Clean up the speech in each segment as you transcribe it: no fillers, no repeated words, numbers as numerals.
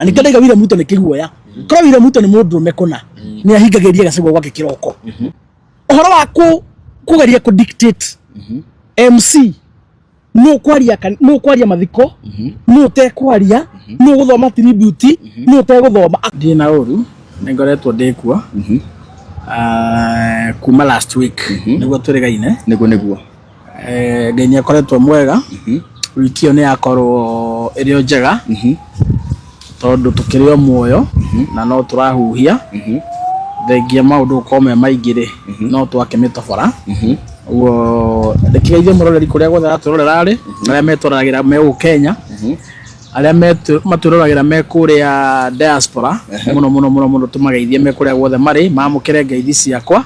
Na nĩkĩo ndaiga William Ruto nĩ kĩguoya. Korwo William Ruto nĩ mũndũrũme kũna, nĩ ahingagĩria Gachagua gwake kĩroko. Ũhoro wa kũgeria kũ dictate MC nũ kwaria, nũ kwaria mathiko, nũ ũtekwaria, nũ gũthoma tribute, nũ ũtegũthoma. Ndirĩ na ũru, nĩ ngoretwo ndĩ kuo kuma last week nĩguo twĩrĩgaine. Nĩguo nĩguo. Ngai nĩ akoretwo mwega, wiki ĩyo nĩ yakorwo ĩrĩ o njega tondũ tũkĩrĩ o muoyo na no tũrahuhia. Thengia maũndũ gũkorwo me maingĩ rĩ, no twake mĩtobora. Ũguo ndĩkĩgeithie mũroreri kũrĩa guothe aratwĩrorera rĩ, arĩa metwaragĩra me gũkũ Kenya, arĩa matwĩroragĩra me kũrĩa diaspora, mũno mũno mũno mũno tũmageithie me kũrĩa guothe marĩ, mamũkĩre ngeithi ciakwa.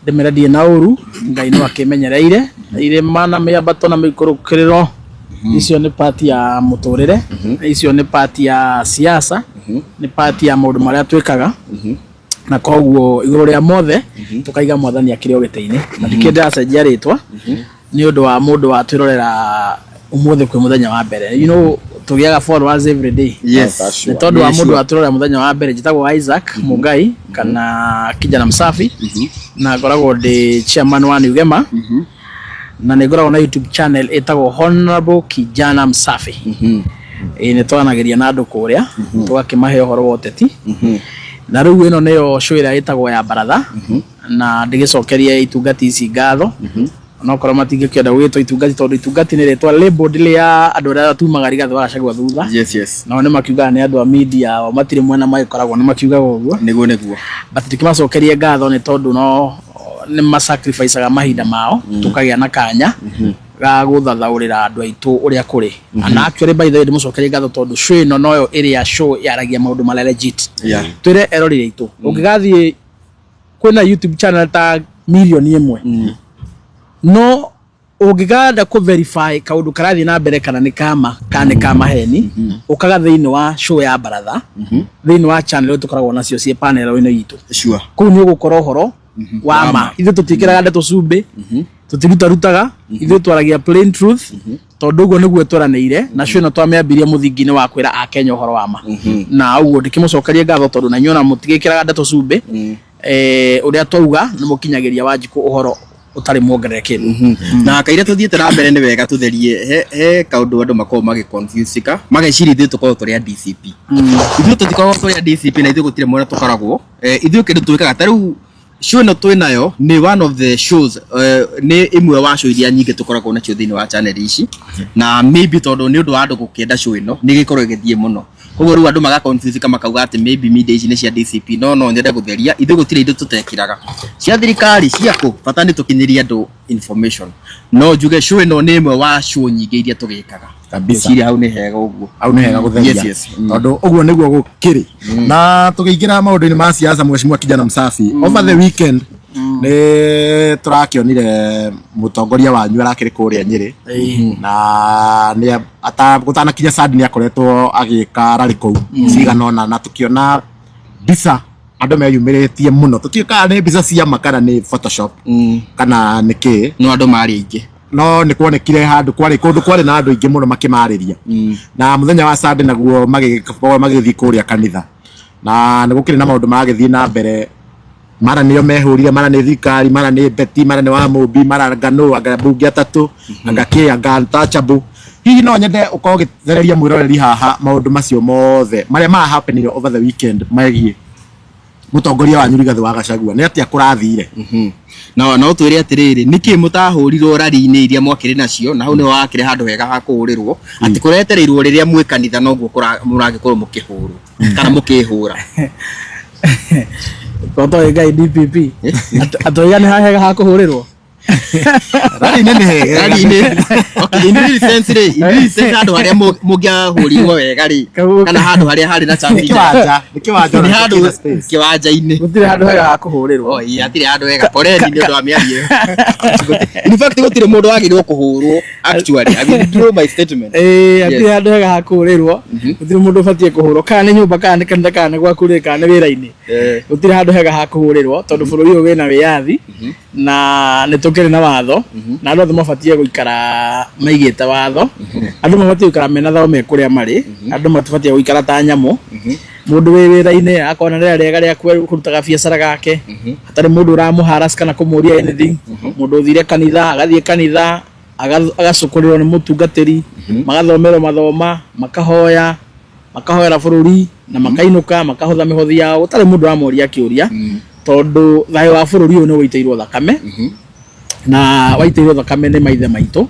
Ndĩmere ndirĩ na ũru, Ngai no akĩmenyereire, irĩma na mĩambato na mĩikũrũkĩrĩro, icio nĩ part ya mũtũrĩre, icio nĩ part ya siasa, nĩ part ya maũndũ marĩa twĩkaga, na koguo igũrũ rĩa mothe tũkaiga mwathani akĩrĩ o gĩtĩ-inĩ. Na ndikĩrĩ ndĩracenjia rĩtwa nĩ ũndũ wa mũndũ watwĩrorera ũmũthĩ kwĩ mũthenya wa mbere. You know, tũgĩaga followers every day. Yes. Nĩ tondũ wa Yes, mũndũ sure. watwĩrorera mũthenya wa mbere. Njĩtagwo Isaac Mungai kana Kijana Msafi, na ngoragwo ndĩ chairman wa New Gema, na nĩ ngoragwo na YouTube channel ĩtagwo Honorable Kijana Msafi. Ĩĩ, nĩ twaranagĩria na andũ kũrĩa, tũgakĩmahe ũhoro wa ũteti, na rĩu ĩno nĩyo show ĩrĩa ĩtagwo ya baratha, na ndĩgĩcokerie itungati ici ngatho, onokorwo matingĩkĩenda gwĩtwo itungati tondũ itungati nĩ rĩtwa labeled rĩa andũ arĩa tumaga Rigathĩ wa Gachagua thutha. Yes. Nao nĩ makiugaga nĩ andũ a media, o matirĩ mwena magĩkoragwo, nĩ makiugaga ũguo. Nĩguo nĩguo. But ndĩkĩmacokerie ngatho nĩ tondũ no nĩ masacrificaga mahinda mao, tũkagĩa na kanya ga gũthathaũrĩra andũ aitũ ũrĩa kũrĩ. And actually, by the way, ndĩmũcokerie ngatho tondũ show ĩno noyo ĩrĩa show yaragia maũndũ marĩa legit. Twĩre eroreri aitũ, ũngĩgathiĩ kwĩna YouTube channel ta mirioni 1, no ũngĩkanda kũ verify kaũndũ karathiĩ na mbere kana nĩ kama kana nĩ ka maheni, ũkaga thĩinĩ wa show ya baratha, thĩinĩ wa channel tũkoragwo nacio ciĩ panel-inĩ itũ. Kũu nĩ ũgũkora ũhoro wa ma. Ithuĩ tũtiĩkĩraga ndeto cumbĩ, tũtirutarutaga, ithuĩ twaragia plain truth, tondũ ũguo nĩguo tweranĩire na show ĩno twamĩambirie mũthingi-inĩ wa kwĩra akenya ũhoro wa ma. Na ũguo ndĩkĩmũcokerie ngatho tondũ na inyuĩ ona mũtigĩkĩraga ndeto cumbĩ, ũrĩa twauga nĩ mũkinyagĩria Wanjikũ ũhoro ũtarĩ muongerere kĩndũ. Na kaira tuthiĩte na mbere, nĩ wega tũtherie he kaũndũ andũ makoragwo magĩconfusika, mageciria ithuĩ tũkoragwo tũrĩ a DCP. Ithuĩ tũtikoragwo tũrĩ a DCP, na ithuĩ gũtirĩ mwena tũkoragwo. Ithuĩ kĩndũ twĩkaga, ta rĩu show ĩno twĩ nayo nĩ one of the shows, nĩ ĩmwe wa show iria nyingĩ tũkoragwo nacio thĩinĩ wa channel ici, na maybe tondũ nĩ ũndũ wa andũ gũkĩenda show ĩno, nĩ ĩgĩkorwo ĩgĩthiĩ mũno, koguo rĩu andũ magaconfusika makauga atĩ maybe media ici nĩ cia DCP. No nyende gũtheria, ithuĩ gũtirĩ indo tũtekĩraga cia thirikari ciakũ, bata nĩ tũkinyĩrie andũ information. No njuge show ĩno nĩ ĩmwe wa show nyingĩ iria tũgĩkaga. Kabisa. Ngwĩciria hau nĩ hega ũguo. Hau nĩ hega gũtheria. Yes. Tondũ ũguo nĩguo gũkĩrĩ. Na tũkĩingĩra maũndũ-inĩ ma siasa, Mheshimiwa Kijana Msafi, over the weekend nĩ tũrakĩonire mũtongoria wanyu arakĩrĩ kũrĩa Nyĩrĩ, na nĩ gũtanakinya Sunday nĩ akoretwo agĩka rally kũu cigana ũna, na tũkĩona mbica andũ meyumĩrĩtie mũno. Tũtiũĩ kana nĩ mbica cia ma kana nĩ Photoshop kana nĩ kĩ. No andũ marĩ aingĩ. No nĩ kuonekire handũ kwarĩ kũndũ kwarĩ na andũ aingĩ mũno makĩmarĩria, na mũthenya wa Sunday naguo magĩkorwo magĩthiĩ kũrĩa kanitha, na nĩ gũkĩrĩ na maũndũ maragĩthiĩ na mbere, mara nĩo mehũrire, mara nĩ thirikari, mara nĩ Beti, mara nĩ Wamũmbi, mara anga nũ, anga mbunge atatũ, anga kĩ, anga untouchable. Hihi no nyende ũkorwo ũgĩthereria mwĩroreri haha maũndũ macio mothe marĩa ma happenire over the weekend megiĩ mũtongoria wanyu Rigathĩ wa Gachagua, nĩ atĩa kũrathire? Na no twĩre atĩrĩrĩ, nĩkĩ mũtahũrirwo rari-inĩ iria mwakĩrĩ nacio, na hau nĩho hakĩrĩ handũ hega ha kũhũrĩrwo, atĩ kũretereirwo rĩrĩa mwĩ kanitha noguo mũragĩkorwo mũkĩhũrwo kana mũkĩhũra? Kotoĩ Ngai DPP atoiga nĩ hahega ha kũhũrĩrwo. Rari-inĩ nĩ hega. Rari-inĩ, okay, in real sense rĩ, in real sense handũ harĩa mũngĩahũrirwo wega rĩ, kana handũ harĩa harĩ na nĩ chance? Kĩwanja, nĩ kĩwanja. Nĩ ona handũ kĩna space. Kĩwanja-inĩ. Gũtirĩ handũ hega ha kũhũrĩrwo. Oh, iya, hatirĩ handũ hega. Poleni nĩ ũndũ wa mĩario ĩyo. In fact, gũtirĩ mũndũ wagĩrĩirwo kũhũrwo. Actually, I withdraw my statement. Ĩĩ, hatirĩ handũ hega ha kũhũrĩrwo. Gũtirĩ mũndũ ũbatiĩ kũhũrwo, kana nĩ nyũmba, kana nĩ kanitha, kana nĩ gwaku rĩ, kana nĩ wĩra-inĩ. Gũtirĩ handũ hega ha kũhũrĩrwo tondũ bũrũri ũyũ wĩna wĩyathi na nĩ tũkĩrĩ Gũkĩrĩ na watho na andũ othe mabatiĩ gũikara maigĩte watho. Andũ mabatiĩ gũikara mena thayũ me kũrĩa marĩ. Andũ matibatiĩ gũikara ta nyamũ. Mũndũ wĩ wĩra-inĩ akona rĩera rĩega rĩa kũrutaga biacara gake hatarĩ mũndũ ũramũharass kana kũmũria anything. Mũndũ ũthire kanitha agathiĩ kanitha agacũkũrĩrwo nĩ mũtungatĩri, magathomerwo mathoma, makahoya, makahoera bũrũri na makainũka makahotha mĩhothi yao gũtarĩ mũndũ ũramoria kĩũria, tondũ thayũ wa bũrũri ũyũ nĩ wĩitĩirwo thakame na waitĩirwo thakame nĩ maithe maitũ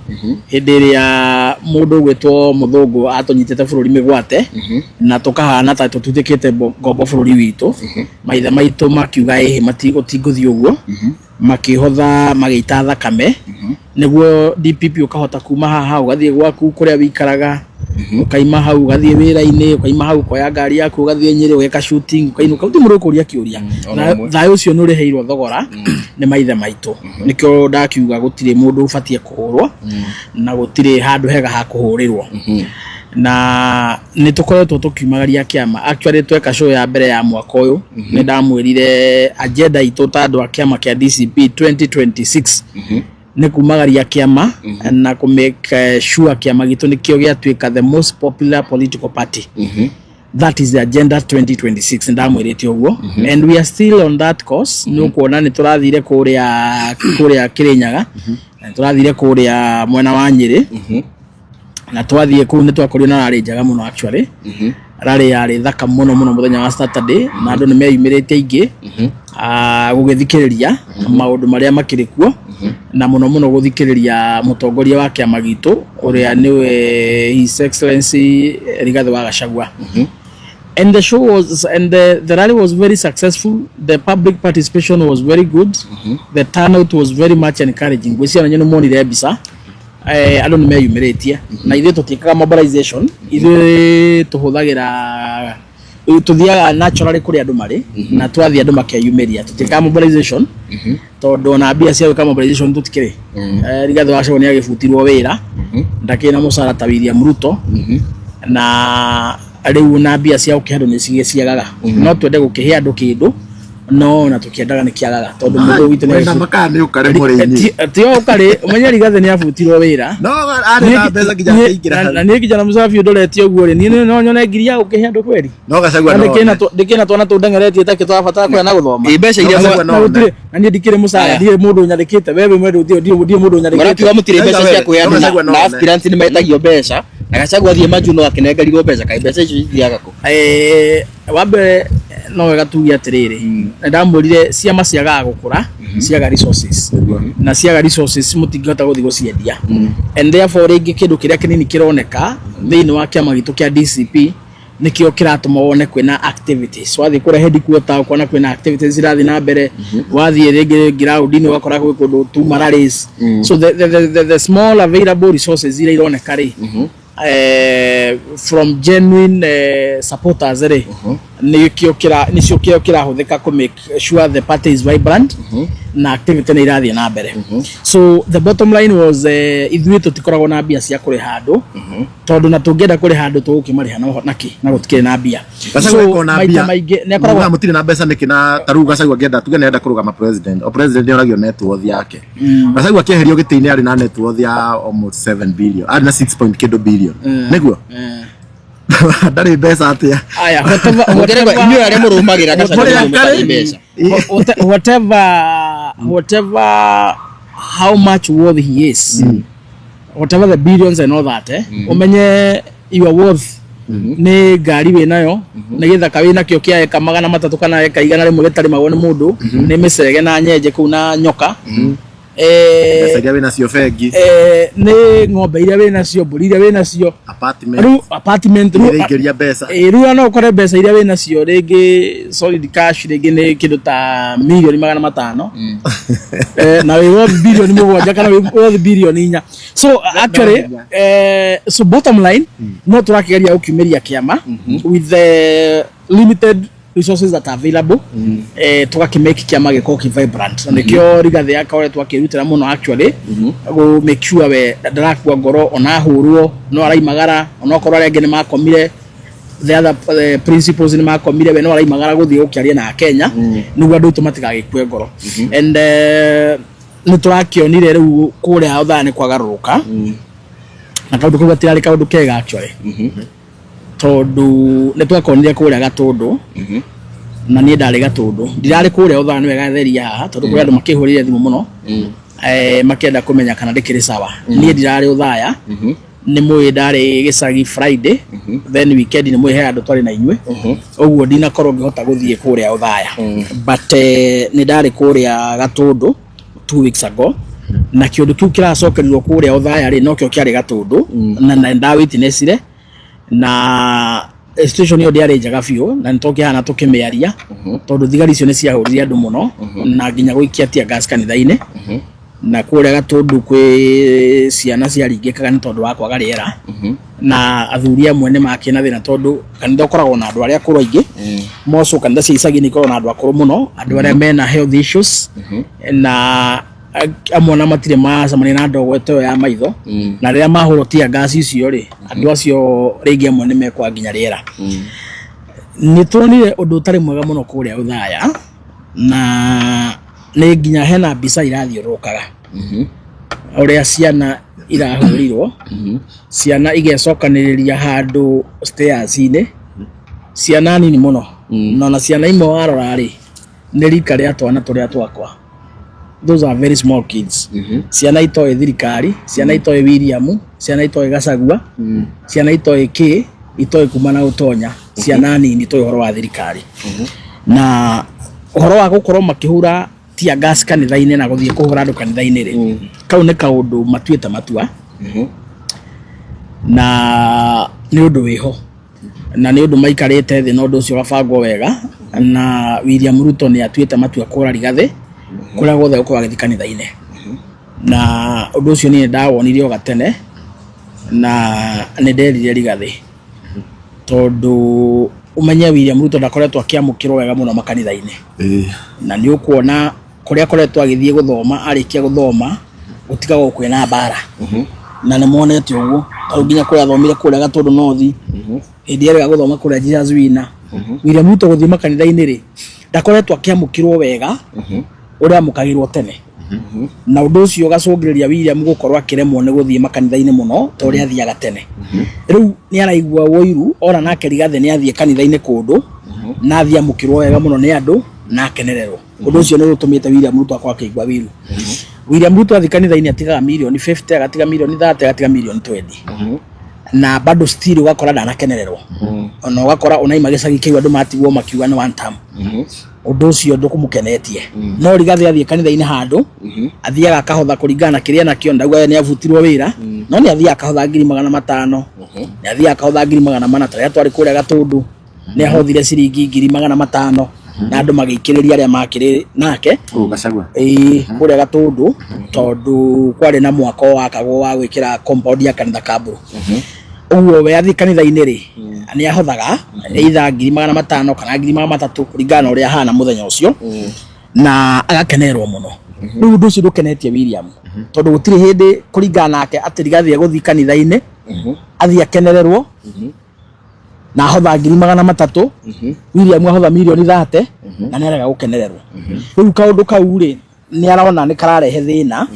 hĩndĩ ĩrĩa mũndũ ũgwĩtwo mũthũngũ atũnyitĩte bũrũri mĩgwate na tũkahana ta tũtuthĩkĩte ngombo bũrũri witũ. Maithe maitũ makiuga ĩhĩ, gũtingũthiĩ ũguo, makĩhotha magĩita thakame nĩguo DPP ũkahota kuma haha ũgathiĩ gwaku kũrĩa wĩikaraga, ũkaima hau ũgathiĩ wĩra-inĩ, ũkaima hau ũkoya ngari yaku ũgathiĩ Nyĩrĩ ũgeka shooting, ũkainũka gũtirĩ mũndũ ũkũria kĩũria. Na thayũ ũcio nĩ ũrĩhĩirwo thogora nĩ maithe maitũ. Nĩkĩo ndakiuga gũtirĩ mũndũ ũbatiĩ kũhũrwo na gũtirĩ handũ hega ha kũhũrĩrwo. Na nĩ tũkoretwo tũkiumagaria kĩama. Actually tweka show ya mbere ya mwaka ũyũ nĩ ndamwĩrire agenda itũ ta andũ a kĩama kĩa DCP 2026 nĩ kumagaria kĩama na kũ make sure kĩama gitũ nĩkĩo gĩatuĩka the most popular political party. That is the agenda 2026, ndamwĩrĩte ũguo, and we are still on that course. Nĩ ũkuona nĩ tũrathire kũrĩa Kĩrĩnyaga na nĩ tũrathire kũrĩa mwena wa Nyĩrĩ, na twathiĩ kũu nĩ twakorirwo na rally njega mũno. Actually rally yarĩ thaka mũno mũno mũthenya wa Saturday, na andũ nĩ meyumĩrĩte aingĩ gũgĩthikĩrĩria maũndũ marĩa makĩrĩ kuo, na mũno mũno gũthikĩrĩria mũtongoria wa kĩama gitũ ũrĩa nĩwe His Excellency Rigathi wa Gachagua. And the show was and the rally was very successful. The public participation was very good. The turnout was very much encouraging. Gwĩciria na nĩ muonire mbica, andũ nĩ meyumĩrĩtie, na ithuĩ tũtiĩkaga mobilization. Ithuĩ tũhũthagĩra, tũthiaga naturally kũrĩa andũ marĩ, na twathiĩ andũ makeyumĩria. Tũtiĩkaga mobilization tondũ ona mbia cia gwĩka mobilization tũtikĩrĩ. Rigathĩ wa Gachagua nĩ agĩbutirwo wĩra, ndakĩrĩ na mũcara ta William Ruto, na rĩu na mbia cia gũkĩhe andũ nĩ cigĩciagaga. No twende gũkĩhe andũ kĩndũ, no na tũkĩendaga nĩ kĩagaga tondũ mũndũ witũ nĩ Wenda makaa nĩ ũkarĩ mũrĩ inyuĩ. Ti o ũkarĩ, ũmenye Rigathĩ nĩ abutirwo wĩra. No arĩ na mbeca nginya akĩingĩra Na hau. Na niĩ kijana mũcabi ũndoretie ũguo rĩ, niĩ no nyone ngiri ya gũkĩhe andũ kweri? No Gachagua Na no ndĩkĩna twana tũndengeretie takĩ tũrabatara kũrĩa na gũthoma. Ĩ mbeca iria No, Gachagua Na gũtirĩ, na niĩ ndikĩrĩ mũcara, ndirĩ mũndũ nyandĩkĩte. We wĩ mwendũ, ndirĩ mũndũ nyandĩkĩte. Marakiuga mũtirĩ mbeca cia kũhe andũ, No, Gachagua no na one. aspirants nĩ metagio mbeca, na Gachagua athiĩ majuu no akĩnengerirwo mbeca. Kaĩ mbeca icio ithiaga kũ? Wa mbere no wega tuge atĩrĩrĩ, nĩ ndamwĩrire ciama ciagaga gũkũra ciaga resources, na ciaga resources mũtingĩhota gũthiĩ gũciendia, and therefore rĩngĩ kĩndũ kĩrĩa kĩnini kĩroneka thĩinĩ wa kĩama gitũ kĩa DCP nĩkĩo kĩratũma wone kwĩna activities. Wathiĩ kũrĩa headquarter ũkona kwĩna activities irathiĩ na mbere, wathiĩ rĩngĩ ground-inĩ ũgakora gwĩ kũndũ tuma rallies. So the small available resources iria ironeka rĩ, from genuine supporters rĩ, nĩkĩo kĩra nĩcio kĩo kĩrahũthĩka kũ make sure the party is vibrant na activity nĩ irathiĩ na mbere. So the bottom line was, ithuĩ tũtikoragwo na mbia cia kũrĩha andũ, tondũ na tũngĩenda kũrĩha andũ tũgũkĩmarĩha no nakĩ na gũtikĩrĩ na mbia? Gachagua So, eko na maita mbia. maingĩ nĩ akoragwo Muga mũtirĩ na mbeca nĩkĩ? Na ta rĩu Gachagua angĩenda, tuge nĩarenda kũrũgama president, o president nĩoragio net worth yake. Gachagua akĩeherio gĩtĩ-inĩ arĩ na net worth ya almost 7 billion, arĩ na 6 point kĩndũ billion, nĩguo ndarĩ mbeca atĩa? Aya, whatever, Mũngererwa, whatever, inyuĩ arĩa mũrũmagĩrĩra Gachagua Mũrĩa nĩ mũtarĩ karĩ- mbeca. Whatever, how much worth he is, whatever the billions and all that, umenye your worth nĩ ngari wĩ nayo, nĩ gĩthaka wĩ nakĩo kĩa eka 300 kana eka 100 gĩtarĩmagwo nĩ mũndũ, nĩ mĩcege na nyenje kũu na nyoka. Mbeca iria wĩ nacio bengi. Nĩ ng'ombe iria wĩ nacio, mbũri iria wĩ nacio. Apartment. Rĩu apartment rĩu iraingĩria mbeca. Ĩ, rĩu no ũkore mbeca iria wĩ nacio rĩngĩ solid cash rĩngĩ nĩ kĩndũ ta mirioni 500, na wĩ worth 7 bilioni kana wĩ worth 4 bilioni. So actually, so bottom line, no tũrakĩgeria gũkiumĩria kĩama with the limited resources that are available, tũgakĩmake kĩama gĩkorwo kĩ vibrant, na nĩkĩo Rigathĩ akoretwo akĩrutĩra mũno actually gũ make sure we ndarakua ngoro, ona ahũrwo no araimagara, onokorwo arĩa angĩ nĩ makomire, the other principals nĩ makomire, we no araimagara gũthiĩ gũkĩaria na Kenya nĩguo andũ aitũ matigagĩkue ngoro. And Nĩ tũrakĩonire rĩu kũrĩa Othaya nĩ kwagarũrũka, na kaũndũ kau gatirarĩ kaũndũ kega actually, tondũ nĩ twakonire kũrĩa Gatũndũ, na niĩ ndarĩ Gatũndũ, ndirarĩ kũrĩa Othaya. Nĩ wega theria haha, tondũ kũrĩ andũ makĩhũrire thimũ mũno makĩenda kũmenya kana ndĩkĩrĩ sawa. Niĩ ndirarĩ Othaya, nĩ mũĩ ndarĩ gĩcagi Friday, then weekend nĩ mũĩ he andũ twarĩ na inyuĩ, ũguo ndinakorwo ngĩhota gũthiĩ kũrĩa Othaya, but nĩ ndarĩ kũrĩa Gatũndũ 2 weeks ago, na kĩũndũ kĩu kĩracokerirwo kũrĩa Othaya rĩ, nokĩo kĩarĩ Gatũndũ, na nda witnessire na situation ĩyo ndĩarĩ njega biũ, na nĩ tũkĩhana tũkĩmĩaria, tondũ thigari icio nĩ ciahũrire andũ mũno na nginya gũikia tear gas kanitha-inĩ, na kũrĩa Gatũndũ kwĩ ciana ciaringĩkaga nĩ tondũ wa kwaga rĩera, na athuri amwe nĩ makĩ na thĩna, tondũ kanitha ũkoragwo na andũ arĩa akũrũ aingĩ moco. Kanitha cia icagi nĩ ikoragwo na andũ akũrũ mũno, andũ arĩa mena health issues, na amwe ona matirĩ macemania na ndogo ta ĩyo ya maitho, na rĩrĩa mahũrwo tear gas icio rĩ, andũ acio rĩngĩ amwe nĩ mekwaga nginya rĩera. Nĩ tuonire ũndũ ũtarĩ mwega mũno kũrĩa Othaya, na nĩ nginya hena mbica irathiũrũrũkaga ũrĩa ciana irahũrirwo, ciana igecokanĩrĩria handũ stairs-inĩ, ciana nini mũno, na ona ciana imwe warora rĩ, nĩ rika rĩa twana tũrĩa twakwa. Those are very small kids, ciana itoĩ thirikari, ciana itoĩ William, ciana itoĩ Gachagua, ciana itoĩ kĩ, itoĩ kuma na ũtonya, ciana nini itoĩ ũhoro wa thirikari na ũhoro wa gũkorwo makĩhura tear gas kanitha-inĩ na gũthiĩ kũhũra andũ kanitha-inĩ rĩ, kau nĩ kaũndũ matuĩte matua, na nĩ ũndũ wĩho, na nĩ ũndũ maikarĩte thĩ na ũndũ ũcio ũgabangwo wega, na William Ruto nĩ atuĩte matua kũra Rigathĩ kũrĩa guothe gũkorwo agĩthiĩ kanitha-inĩ, na ũndũ ũcio niĩ ndawonire o gatene, na nĩ nderire Rigathĩ, tondũ ũmenye William Ruto ndakoretwo akĩamũkĩrwo wega mũno makanitha-inĩ, na nĩ ũkuona kũrĩa akoretwo agĩthiĩ gũthoma, arĩkia gũthoma gũtigagwo kwĩna mbara, na nĩ monete ũguo tarĩu nginya kũrĩa athomire kũrĩa Gatũndũ North, hĩndĩ ĩrĩa gũthoma kũrĩa Jesus Winner. William Ruto gũthiĩ makanitha-inĩ rĩ, ndakoretwo akĩamũkĩrwo wega ũrĩa amũkagĩrwo tene, na ũndũ ũcio ũgacũngĩrĩria William gũkorwo akĩremwo nĩ gũthiĩ makanitha-inĩ mũno ta ũrĩa athiaga tene. Rĩu nĩ araigua ũiru ona nake Rigathĩ nĩ athiĩ kanitha-inĩ kũndũ na athiĩ amũkĩrwo wega mũno nĩ andũ na akenererwo. Ũndũ ũcio nĩ ũtũmĩte William Ruto akorwo akĩigua wiru. William Ruto athiĩ kanitha-inĩ atigaga mirioni 50, agatiga mirioni 30, agatiga mirioni 20, na bado still ũgakora ndanakenererwo, ona ũgakora onaima gĩcagi kĩu andũ matigwo makiuga nĩ one term. Ũndũ ũcio ndũkũmũkenetie. No Rigathĩ athiĩ kanitha-inĩ handũ athiaga akahotha kũringana na kĩrĩa nakĩo. Ndauga nĩ abutirwo wĩra, no nĩ athiaga akahotha 500,000, nĩ athiaga akahotha 400,000. Ta rĩrĩa twarĩ kũrĩa Gatũndũ nĩ ahothire ciringi 500,000 na andũ magĩikĩrĩria arĩa makĩrĩ nake. Kũu Gachagua. Ĩĩ, kũrĩa Gatũndũ, tondũ kwarĩ na mwako wakagwo wa gwĩkĩra compound ya kanitha Kamburu. Ũguo we athiĩ kanitha-inĩ rĩ, nĩ ahothaga either 500,000 kana 300,000 kũringana na ũrĩa ahana mũthenya ũcio, na agakenerwo mũno. Rĩu ũndũ ũcio ndũkenetie William, tondũ gũtirĩ hĩndĩ kũringana nake atĩ Rigathĩ egũthiĩ kanitha-inĩ athiĩ akenererwo na ahotha 300,000, William ahotha mirioni 30 na nĩ arega gũkenererwo. Rĩu kaũndũ kau rĩ, nĩ arona nĩ kararehe thĩna,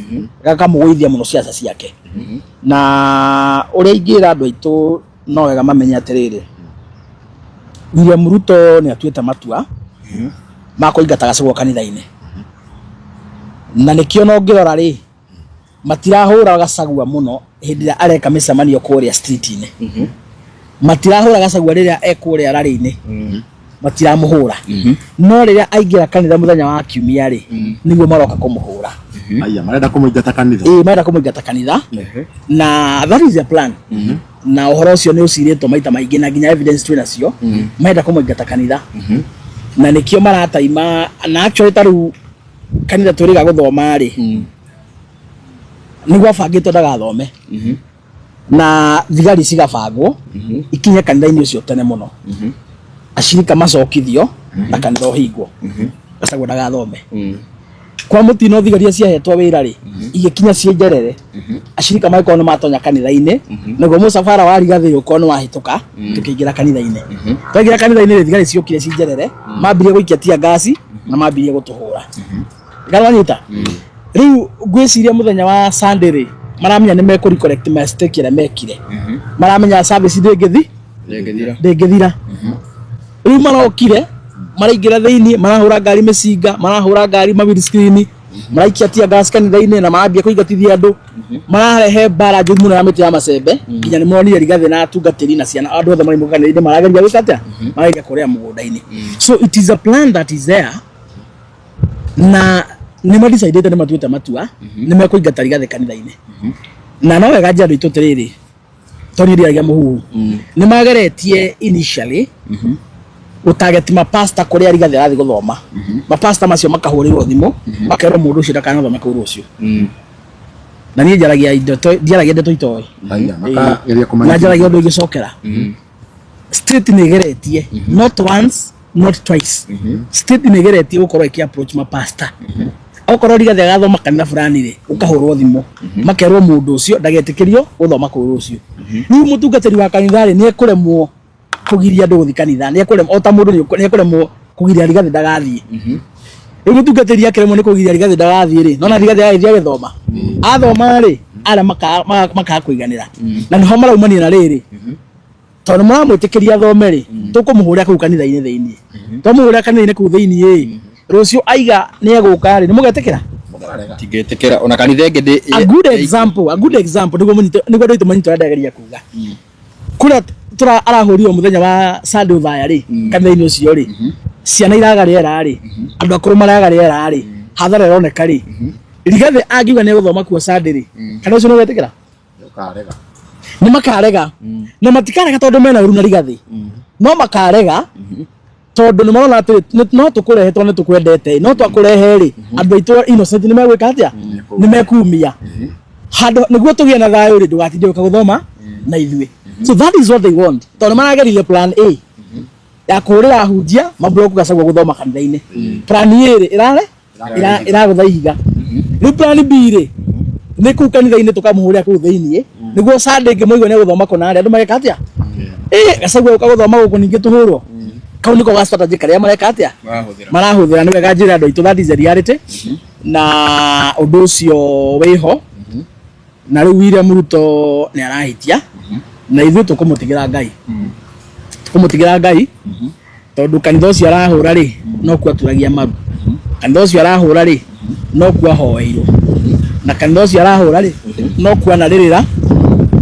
gakamũgũithia mũno ciaca ciake. Na ũrĩa ingĩra andũ aitũ, no wega mamenye atĩrĩrĩ, William Ruto nĩ atuĩte matua ma kũingata Gachagua kanitha-inĩ, na nĩkĩo no ngĩrora rĩ, matirahũra Gachagua mũno hĩndĩ ĩrĩa areka mĩcemanio kũrĩa street-inĩ, matirahũra Gachagua rĩrĩa e kũrĩa rarĩ-inĩ, matiramũhũra, no rĩrĩa aingĩra kanitha mũthenya wa kiumia rĩ, nĩguo maroka kũmũhũra. Aya marenda kũmũingata kanitha. Ĩĩ, marenda kũmũingata kanitha, na that is the plan, na ũhoro ũcio nĩ ũcirĩtwo maita maingĩ na nginya evidence twĩ nacio. Marenda kũmũingata kanitha, na nĩkĩo marataima. Na actually ta rĩu kanitha twĩrĩga gũthoma rĩ, nĩguo abangĩtwo ndagathome, na thigari cigabangwo ikinye kanitha-inĩ ũcio tene mũno, acirika macokithio na kanitha ũhingwo, Gachagua ndagathome. Kwa mũtino thigari iria ciahetwo wĩra rĩ, igĩkinya ciĩ njerere, acirika magĩkorwo nĩ matonya kanitha-inĩ, naguo mũcabara wa Rigathĩ ũkorwo nĩ wahĩtũka. Tũkĩingĩra kanitha-inĩ, twaingĩra kanitha-inĩ rĩ, thigari ciokire ci njerere, mambirie gũikia tear gas na mambirie gũtũhũra. Ngarwanyita rĩu. Ngwĩciria mũthenya wa Sunday rĩ, maramenya nĩ mekũ recollect mistake ĩrĩa mekire. Maramenya service ndĩngĩthi Ndĩngĩthira. Ndĩngĩthira. Rĩu marokire, maraingĩra thĩinĩ, marahũra ngari mĩcinga, marahũra ngari ma windscreen, maraikia tear gas kanitha-inĩ na marambia kũingatithia andũ. Mararehe mbara njũru mũno ya mĩtĩ ya macembe, nginya nĩ monire Rigathĩ na atungatĩri na ciana, andũ othe maraimũka kanitha-inĩ, marageria gwĩka atĩa? Marageria kũrĩa mũgũnda-inĩ. So it is a plan that is there, na nĩ madecidĩte, nĩ matuĩte matua nĩ mekũingata Rigathĩ kanitha-inĩ. Na no wega njĩra andũ aitũ atĩrĩrĩ, tondũ niĩ ndiaragia mũhuhu, nĩ mageretie initially gũtarget mapasta kũrĩa Rigathĩ arathiĩ gũthoma. Mapasta macio makahũrĩrwo thimũ, makerwo mũndũ ũcio ndakanathome kũu rũciũ. Na niĩ njaragia ndeto, ndiaragia ndeto itoĩ. Haya, makageria kũmanya. Na njaragia ũndũ ingĩcokera. State nĩ ĩgeretie, not once, not twice, state nĩ ĩgeretie gũkorwo ĩkĩ approach mapasta. Okorwo Rigathĩ agathoma kanitha fulani rĩ, ũkahũrwo thimũ, makerwo mũndũ ũcio ndagetĩkĩrio gũthoma kũu rũciũ. Rĩu mũtungatĩri wa kanitha rĩ, nĩ ekũremwo kũgiria andũ gũthiĩ kanitha, nĩ ekũremwo, o ta mũndũ nĩ ekũremwo kũgiria Rigathĩ ndagathiĩ. Rĩu mũtungatĩri akĩremwo nĩ kũgiria Rigathĩ ndagathiĩ rĩ, nona Rigathĩ agĩthiĩ agĩthoma, athoma rĩ, arĩa makaga kũiganĩra, na nĩho maraumania na rĩrĩ, tondũ mũramwĩtĩkĩria athome rĩ, tũkũmũhũrĩra kũu kanitha-inĩ thĩinĩ. Twamũhũrĩra kanitha-inĩ kũu thĩinĩ ĩ, rũciũ aiga nĩ egũka rĩ, nĩ mũgetĩkĩra? Tingĩtĩkĩra ona kanitha ĩngĩ ndĩ. A good example, nĩguo mũnyite, nĩguo andũ aitũ manyite ũrĩa ndĩrageria kuga. Kũrĩa tũra arahũrirwo mũthenya wa Sunday ũthaya rĩ, kanitha-inĩ ũcio rĩ, ciana iraga rĩera rĩ, andũ akũrũ maraga rĩera rĩ, hathara ĩroneka rĩ, Rigathĩ angiuga nĩ egũthoma kuo Sunday rĩ, kana ũcio nĩ ũgetĩkĩra? Ũkarega. Nĩ makarega, na matikarega tondũ mena ũru na Rigathĩ, no makarega tondũ nĩ marona atĩ no tũkũrehe tondũ nĩ tũkwendete, no twakũrehe rĩ, andũ aitũ innocent nĩ megwĩka atĩa? Nĩ mekumia handũ. Nĩguo tũgĩe na thayũ rĩ, ndũgatinde gũka gũthoma na ithuĩ. So that is what they want, tondũ marageririe plan A ya kũhũrĩra ahunjia mablock Gachagua gũthoma kanitha-inĩ. Plan A rĩ, ĩrare ĩragũtha ihiga. Rĩu plan B rĩ, nĩ kũu kanitha-inĩ tũkamũhũrĩra kũu thĩiniĩ, nĩguo Sunday ĩngĩ mũigua nĩ gũthoma kũna rĩ, andũ mageka atĩa? Ĩ Gachagua gũka gũthoma gũkũ ningĩ tũhũrwo. Kau nĩko ga strategy karĩa mareka atĩa? Marahũthĩra. Marahũthĩra. Nĩ wega njĩra andũ aitũ, that is the reality, na ũndũ ũcio wĩho. Na rĩu William Ruto nĩ arahĩtia, na ithuĩ tũkũmũtigĩra Ngai, tũkũmũtigĩra Ngai, tondũ kanitha ũcio arahũra rĩ, no kuo aturagia maru. Kanitha ũcio arahũra rĩ, no kuo ahoeirwo. Na kanitha ũcio arahũra rĩ, no kuo anarĩrĩra,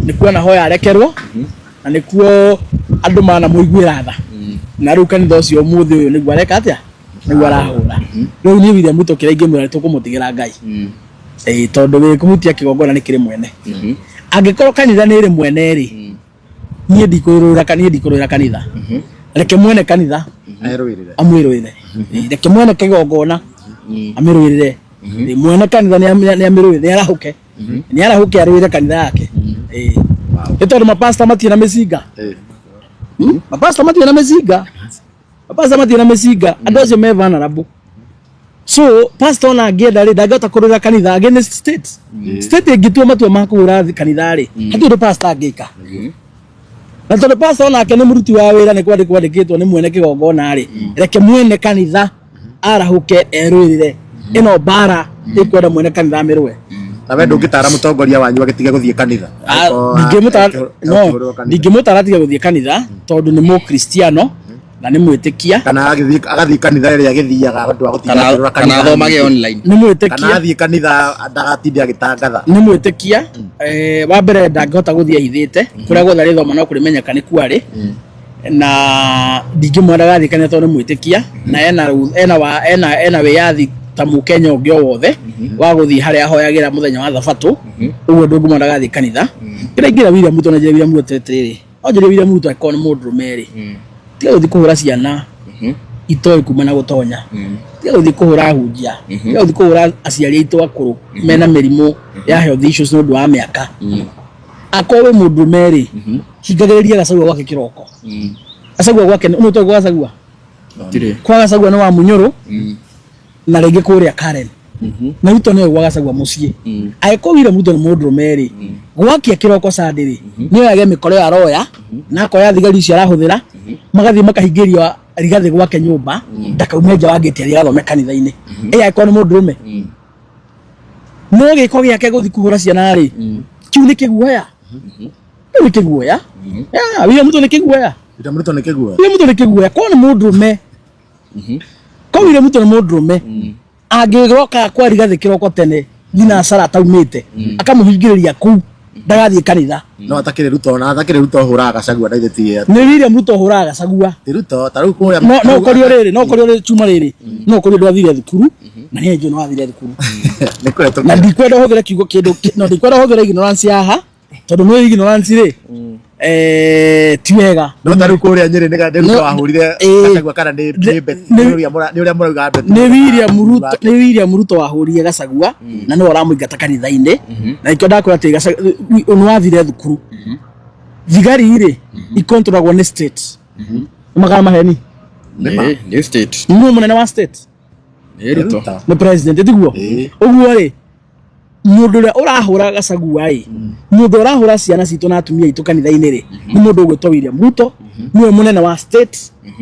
nĩ kuo anahoya arekerwo, na nĩkuo andũ manamũiguĩra tha. Na rĩu kanitha ũcio ũmũthĩ ũyũ nĩguo areka atĩa? Nĩguo arahũra. Rĩu niĩ William Ruto kĩrĩa ingĩmwĩra nĩ tũkũmũtigĩra Ngai. Ĩĩ, tondũ wĩ kũhutia kĩgongona nĩ kĩrĩ mwene. Angĩkorwo kanitha nĩ ĩrĩ mwene rĩ, niĩ ndikũrũĩra, niĩ ndikũrũĩra kanitha. Reke mwene kanitha Erũĩrĩre. Amwĩrũĩre. Ĩĩ, reke mwene kĩgongona amĩrũĩrĩre. Ĩĩ, mwene kanitha nĩ amĩrũĩre, nĩ arahũke, nĩ arahũke arũĩre kanitha yake. Ĩĩ, nĩ tondũ mapasta matirĩ na mĩcinga. Mapasta matirĩ na mĩcinga, mapasta matirĩ na mĩcinga. Andũ acio me vulnerable. So pastor ona angĩenda rĩ, ndangĩhota kũrũĩra kanitha against state. State ĩngĩtua matua ma kũhũra kanitha rĩ, hatirĩ ũndũ pastor angĩka. Na tondũ pastor onake nĩ mũruti wa wĩra, nĩ kwandĩkwo andĩkĩtwo nĩ mwene kĩgongona rĩ, reke mwene kanitha arahũke erũĩrĩre. Ĩno mbara ĩkwenda mwene kanitha amĩrũe. Na we ndũngĩtara mũtongoria wanyu agĩtige gũthiĩ kanitha? Ah, Angĩkorwo no akĩhũrĩrwo kanitha. Ndingĩmũtara atige gũthiĩ kanitha, tondũ nĩ mũkristiano na nĩ mwĩtĩkia. Kana agathiĩ kanitha ĩrĩa agĩthiaga andũ a gũtinda Kana akĩrora kana kanitha athomage nyingĩ. online. Nĩ Kana mwĩtĩkia. athiĩ kanitha ndagatinde agĩtangatha. Nĩ mwĩtĩkia. Wa mbere, ndangĩhota gũthiĩ ahithĩte. Kũrĩa guothe arĩthoma no kũrĩmenyeka nĩ kuo arĩ, na ndingĩmwenda agathiĩ kanitha tondũ nĩ mwĩtĩkia na ena wa ena wĩyathi ta mũkenya ũngĩ o wothe wa gũthiĩ harĩa ahoyagĩra mũthenya wa thabatũ. Ũguo ndũngĩmwenda agathiĩ kanitha. Kĩrĩa ingĩra William Ruto, na njĩra William Ruto atĩrĩrĩ, no njĩre William Ruto, angĩkorwo nĩ mũndũrũme rĩ, tiga gũthiĩ kũhũra ciana itoĩ kuma na gũtonya, tiga gũthiĩ kũhũra ahunjia, tiga gũthiĩ kũhũra aciari aitũ akũrũ mena mĩrimũ ya health issues nĩ ũndũ wa mĩaka. Akorwo wĩ mũndũrũme rĩ, hingagĩrĩria Gachagua gwake kĩroko. Gachagua gwake nĩ ũtoĩ gwa Gachagua? Tirĩ. Kwa Gachagua nĩ wa Munyũrũ na rĩngĩ kũrĩa Karen, na Ruto nĩwe gwa Gachagua mũciĩ. Angĩkorwo William Ruto nĩ mũndũrũme rĩ, gwakia kĩroko Sunday rĩ, nĩ oyage mĩkoro ĩyo aroya na akoya thigari icio arahũthĩra, magathiĩ makahingĩrio Rigathĩ gwake nyũmba, ndakaume nja wa ngĩti athiĩ agathome kanitha-inĩ. Ĩ angĩkorwo nĩ mũndũrũme? No gĩko gĩake gũthiĩ kũhũra ciana rĩ, kĩu nĩ kĩguoya. Kĩu nĩ kĩguoya. Yeah, William Ruto nĩ kĩguoya. William Ruto nĩ kĩguoya. William Ruto nĩ kĩguoya. Korwo nĩ mũndũrũme. Korwo William Ruto nĩ mũndũrũme. Angĩroka kwa Rigathĩ kĩroko tene thinacara ataumĩte akamũhingĩrĩria kũu ndagathiĩ kanitha. No atakĩrĩ Ruto na atakĩrĩ Ruto ũhũraga Gachagua na ithe ti Nĩ William Ruto ũhũraga Gachagua. Ti Ruto ta rĩu kũrĩa No no ũkorio rĩrĩ, no ũkorio rĩrĩ chuma rĩrĩ. No ũkorio ndwathire thukuru na niĩ njũĩ nĩ wathire thukuru. Nĩ kũhetũkĩra. Na ndikwenda ũhũthĩre kiugo kĩndũ no ndikwenda ũhũthĩre ignorance haha tondũ nĩ ignorance rĩ ti wega. No ta rĩu kũrĩa Nyĩrĩ nĩ nĩ Ruto No, wahũrire Gachagua kana nĩ nĩ Betty nĩ- nĩ ũrĩa mũra- nĩ ũrĩa mũrauga Betty. Nĩ William Ruto, nĩ William Ruto wahũrire Gachagua na nĩwe ũramũingata kanitha-inĩ na nĩkĩo ndakwĩra atĩ Gachagua nĩ wathire thukuru. Thigari rĩ ikontrolagwo nĩ state. Nĩ magana maheni. Nĩ nĩ state. Nĩ mũnene wa state. Nĩ Ruto. Nĩ president tiguo? Ũguo rĩ mũndũ ũrĩa ũrahũra Gachagua ĩ mũndũ ũrahũra ciana citũ na atumia aitũ kanitha-inĩ rĩ nĩ mũndũ ũgwĩtwo William Ruto nĩwe mũnene wa state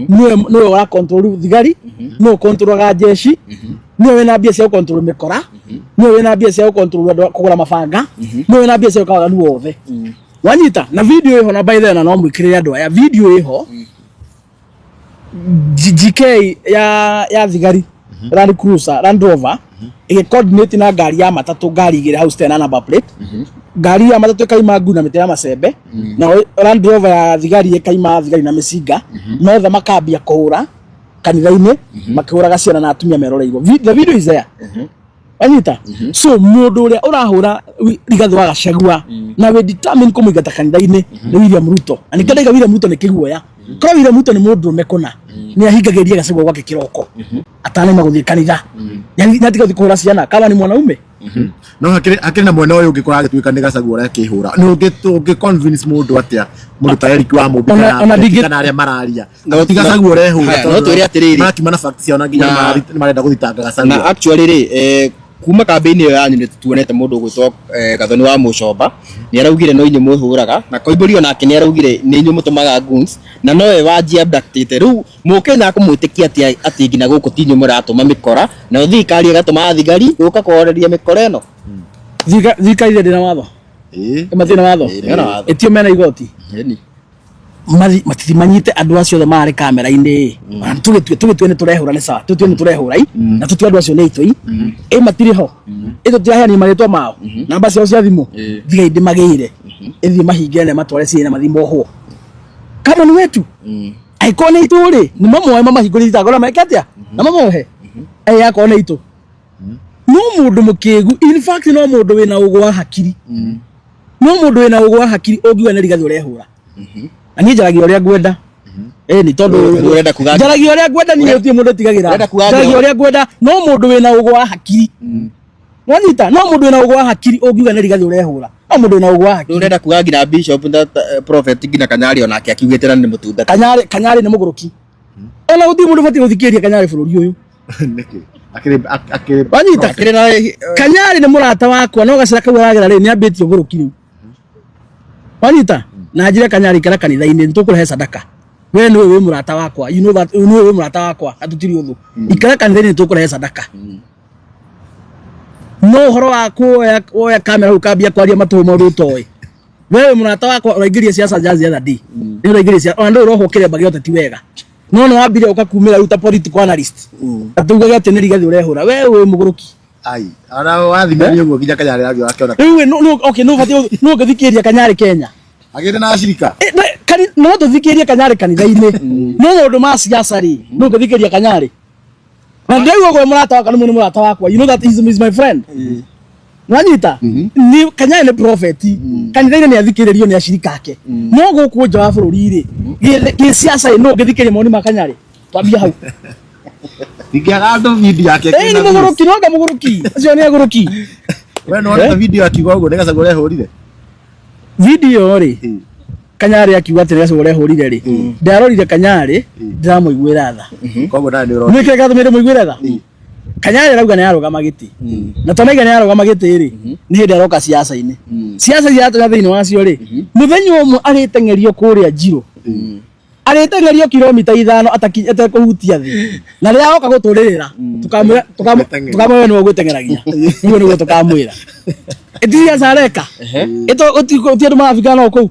nĩwe nĩwe ũra control thigari nĩwe ũkontrolaga jeshi nĩwe wĩna mbia cia gũkontrol mĩkora nĩwe wĩna mbia cia gũkontrol andũ a kũgũra mabanga nĩwe wĩna mbia cia gwĩka waganu wothe. Wanyita na video ĩho na by the way na no mwĩkĩrĩre andũ aya video ĩho GK ya thigari Land Cruiser Land Rover ĩgĩ coordinate na ngari ya matatũ ngari igĩrĩ hau citarĩ na number plate ngari ya matatũ ĩkaima ngui na mĩtĩ ya macembe na Land Rover ya thigari ĩkaima thigari na mĩcinga nothe makambia kũhũra kanitha-inĩ makĩhũraga ciana na atumia meroreirwo. The video is there. Wanyita? So mũndũ ũrĩa ũrahũra Rigathĩ wa Gachagua na wĩ determined kũmũingata kanitha-inĩ nĩ William Ruto. Na nĩkĩo ndaiga William Ruto nĩ kĩguoya. Korwo William Ruto nĩ mũndũrũme kũna nĩ ahingagĩria Gachagua gwake kĩroko atanauma gũthiĩ kanitha. Nĩ atiga gũthiĩ kũhũra ciana kama ni mwanaume. No hakĩrĩ na mwena ũyũ ũngĩ kũragĩtuĩka nĩ Gachagua ũrĩa akĩhũra. Nĩ ũngĩ convince mũndũ atĩa mũndũ ta Eric wa Mũmbi kana arĩa mararia. No ti Gachagua ũrehũra. Haya, no twĩre atĩrĩrĩ. Marakiuma na facts ciao na nginya nĩ marenda gũthitanga Gachagua. Na actually rĩ, kuma kambĩini ĩyo yanyu nĩ tuonete mũndũ ũgwĩtwo Gathoni wa Mũcomba nĩ araugire no inyuĩ mwĩhũraga na Koimbũri onake nĩ araugire nĩ inyuĩ mũtũmaga goons na nowe wanjia abductĩte. Rĩu mũkenya akũmwĩtĩkia atĩa atĩ nginya gũkũ ti inyuĩ mũratũma mĩkora nayo thirikari ĩgatũma thigari gũka kũhoreria mĩkora ĩno? Thirikari ndĩrĩ na watho. Matirĩ na watho. Ĩĩ, mena watho. Ĩtio mena igoti. Ĩni. Mathi matithi manyite andũ acio othe marĩ kamera-inĩ mm. Tũgĩtue tũgĩtue nĩ tũrehũra nĩ sawa tũtue nĩ tũrehũra i na tũtue andũ acio nĩ aitũ i ĩ matirĩ ho ĩ tũtiraheanire marĩtwa mao namba ciao cia thimũ thigari ndĩmagĩire ĩthiĩ mahingĩre na matware ciĩ na mathiĩ mohwo kama ni wetu angĩkorwo nĩ aitũ rĩ nĩ mamoe mamahingũre thitango na meke atĩa na mamohe ĩ akorwo nĩ aitũ no mũndũ mũkĩgu in fact no mũndũ wĩna ũgũ wa hakiri no mũndũ wĩna ũgũ wa hakiri ũngiuga nĩ Rigathĩ ũrehũra na niĩ njaragia ũrĩa ngwenda ĩni tondũ Ũrenda kuga atĩa? njaragia ũrĩa ngwenda niĩ gũtirĩ mũndũ tigagĩra Ũrenda kuga atĩa? Njaragia ũrĩa ngwenda no mũndũ wĩna ũgũ wa hakiri wanyita no mũndũ wĩna ũgũ wa hakiri ũngiuga nĩ Rigathĩ ũrehũra no mũndũ wĩna ũgũ wa hakiri Ũrenda kuga nginya bishop na prophet nginya Kanyari onake akiugĩte na nĩ mũtungata. Kanyarĩ Kanyarĩ nĩ mũgũrũki ona gũtirĩ mũndũ ũbatiĩ gũthikĩrĩria Kanyarĩ bũrũri ũyũ. Nĩkĩ? Akĩrĩ akĩrĩ Wanyita? Akĩrĩ na Kanyarĩ nĩ mũrata wakwa no gacĩra kau aragera rĩ nĩ ambĩtie ũgũrũki rĩu. Wanyita? Na njĩre Kanyarĩ ikara kanitha-inĩ nĩ tũkũrehe sadaka. We nĩwe wĩ mũrata wakwa. You know that nĩwe wĩ mũrata wakwa na tũtirĩ ũthũ. Ikara kanitha-inĩ nĩ tũkũrehe sadaka. No ũhoro wa kuoya woya kamera ũkambia kwaria matũhũ maũndũ ũtoĩ. Wewe mũrata wakwa ũraingĩria siasa just the other day. Nĩ ũraingĩria siasa ona ndũĩ ũrohwo kĩremba gĩa ũteti wega. No nĩ wambire ũkakumĩra rĩu ta political analyst. Atugage atĩ nĩ Rigathĩ ũrehũra. We wĩ mũgũrũki. Ai, ona wathimĩrio ũguo nginya Kanyarĩ athiĩ akĩona. Rĩu we no okay no ũbatiĩ no ũngĩthikĩrĩria Kanyarĩ Kenya. Agĩte na acirika. No tũthikĩrĩrie Kanyarĩ kanitha-inĩ. No maũndũ ma siasa rĩ, no ũngĩthikĩrĩria Kanyarĩ. Na ndĩraigua ũguo mũrata wakwa nĩ mũrata wakwa. You know that he's my friend. Wanyita? Ni Kanyarĩ nĩ prophet. Kanitha-inĩ nĩ athikĩrĩrio nĩ acirika ake. No gũkũ nja wa bũrũri rĩ, gĩ siasa rĩ, no ũngĩthikĩrĩria mawoni ma Kanyarĩ. Twambia hau. Ndingĩaga andũ video yake. Ĩĩ nĩ mũgũrũki, no anga mũgũrũki. Acio nĩ agũrũki. We nĩ wonete video akiuga ũguo nĩ Gachagua ũrehũrire? Video rĩ, Kanyarĩ akiuga atĩ nĩ Gachagua ũrehũrire rĩ, ndarorire Kanyarĩ ndĩramũiguĩra tha. Koguo nawe nĩ ũrona. Nĩ kĩrĩa gĩatũmire ndĩmũiguĩre tha? Kanyarĩ arauga nĩ ararũgama gĩtĩ. Na tondũ nĩ ararũgama gĩtĩ rĩ, nĩ hĩndĩ aroka siasa-inĩ. Siasa iria aratonya thĩinĩ wacio rĩ, mũthenya ũmwe arĩteng'erio kũrĩa Njirũ. Arĩteng'erio kilomita 5 atekũhutia thĩ. Na rĩrĩa oka gũtũrĩrĩra, tukamwĩra Gwĩteng'eria. tukamwĩra nĩwe ũgwĩteng'eragia. Nĩguo nĩguo tũkamwĩra. Ĩtiria careka. Ĩto ũti andũ marabingana nao kũu.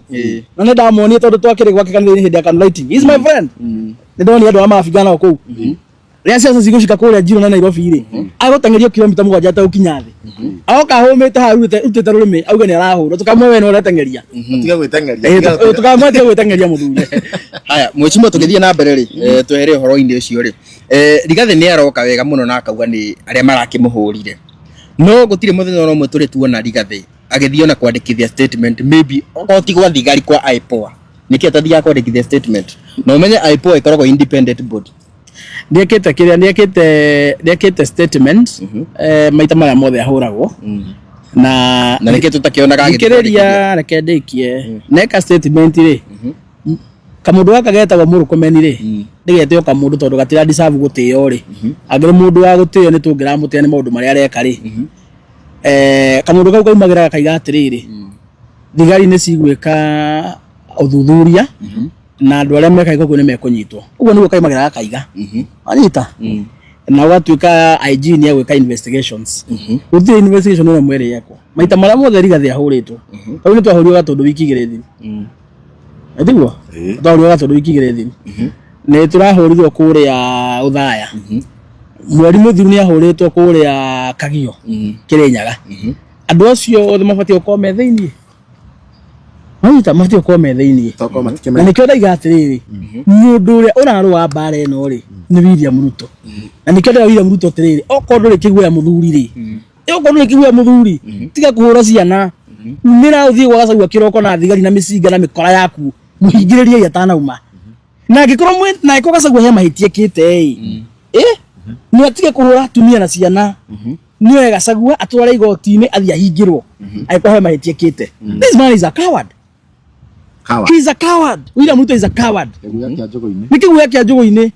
Na nĩ ndamuonire tondũ twakĩrĩ gwake kanitha-inĩ hĩndĩ ya candle lighting. He is my friend. Nĩ ndonire andũ arĩa marabingana nao kũu. Rĩrĩa ciaca cigũcika kũrĩa Njiro na Nairobi rĩ, agũteng'erio kilomita 7 ategũkinya thĩ. Agoka ahũmĩte haha arutĩte rũrĩmĩ auge nĩ arahũrwo. Tũkamwĩra we nĩwe ũreteng'eria. Tiga gwĩteng'eria. Tũkamwĩra tiga gwĩteng'eria mũthuri. Haya, mheshimiwa tũgĩthiĩ na mbere rĩ, twehere ũhoro-inĩ ũcio rĩ, Rigathĩ nĩ aroka wega mũno na akauga nĩ arĩa marakĩmũhũrire. No gũtirĩ mũthenya ona ũmwe tũrĩ tuona Rigathĩ agĩthiĩ ona kwandĩkithia statement maybe okorwo ti gwa thigari kwa IPOA. Nĩkĩ atathiaga kwandĩkithia statement? Na ũmenye IPOA ĩkoragwo independent body. Nĩekĩte kĩrĩa nĩekĩte statement maita marĩa mothe ahũragwo. Na Na nĩkĩ tũtakĩonaga agĩthiĩ thikĩrĩria reke ndĩkie. Neka statement rĩ, kamũndũ gaka getagwo Mũrũkũmeni rĩ, nĩgete o kamũndũ tondũ gatira deserve gũtĩo rĩ. Angĩrĩ mũndũ wa gũtĩo nĩ tũngĩramũtĩa nĩ maũndũ marĩa areka rĩ. Kamũndũ kau kaumagĩra gakaiga atĩrĩrĩ, thigari nĩ cigwĩka ũthuthuria na andũ arĩa mekaga ũguo nĩ mekũnyitwo. Ũguo nĩguo kaumagĩra gakaiga. Wanyita? Na ũgatuĩka IG nĩ egwĩka investigations. Gũtirĩ investigation ĩno ĩmwe ĩrĩ yekwo. Maita marĩa mothe Rigathĩ ahũrĩtwo. Rĩu nĩ twahũrirwo Gatũndũ wiki 2 thiru. Tiguo? Twahũrirwo Gatũndũ wiki 2 thiru. Nĩ tũrahũrirwo kũrĩa Ũthaya. Mweri mũthiru nĩ ahũrĩtwo kũrĩa Kagio, Kĩrĩnyaga. Andũ acio othe mabatiĩ gũkorwo me thĩiniĩ. Wanyita, mabatiĩ gũkorwo me thĩiniĩ. Tokorwo Na matikĩmenya. nĩkĩo ndaiga atĩrĩrĩ, mũndũ ũrĩa ũrarũa mbara ĩno rĩ, nĩ William Ruto. Na nĩkĩo ndĩra William Ruto atĩrĩrĩ, okorwo ndũrĩ kĩguoya mũthuri rĩ, okorwo ndũrĩ kĩguoya mũthuri, tiga kũhũra ciana. Umĩra ũthiĩ gwa Gachagua kĩroko na thigari na mĩcinga na mĩkora yaku, mũhingĩrĩriei atanauma. Na angĩkorwo mwĩ na angĩkorwo Gachagua he mahĩtia ekĩte ĩ, nĩ atige kũhũra atumia na ciana. Nĩoe Gachagua atware igoti-inĩ athiĩ ahingĩrwo angĩkorwo he mahĩtia ekĩte. This man is a coward. Coward. He is a coward. William Ruto is a coward. Kĩguoya kĩa njũgũ-inĩ. Nĩ kĩguoya kĩa njũgũ-inĩ.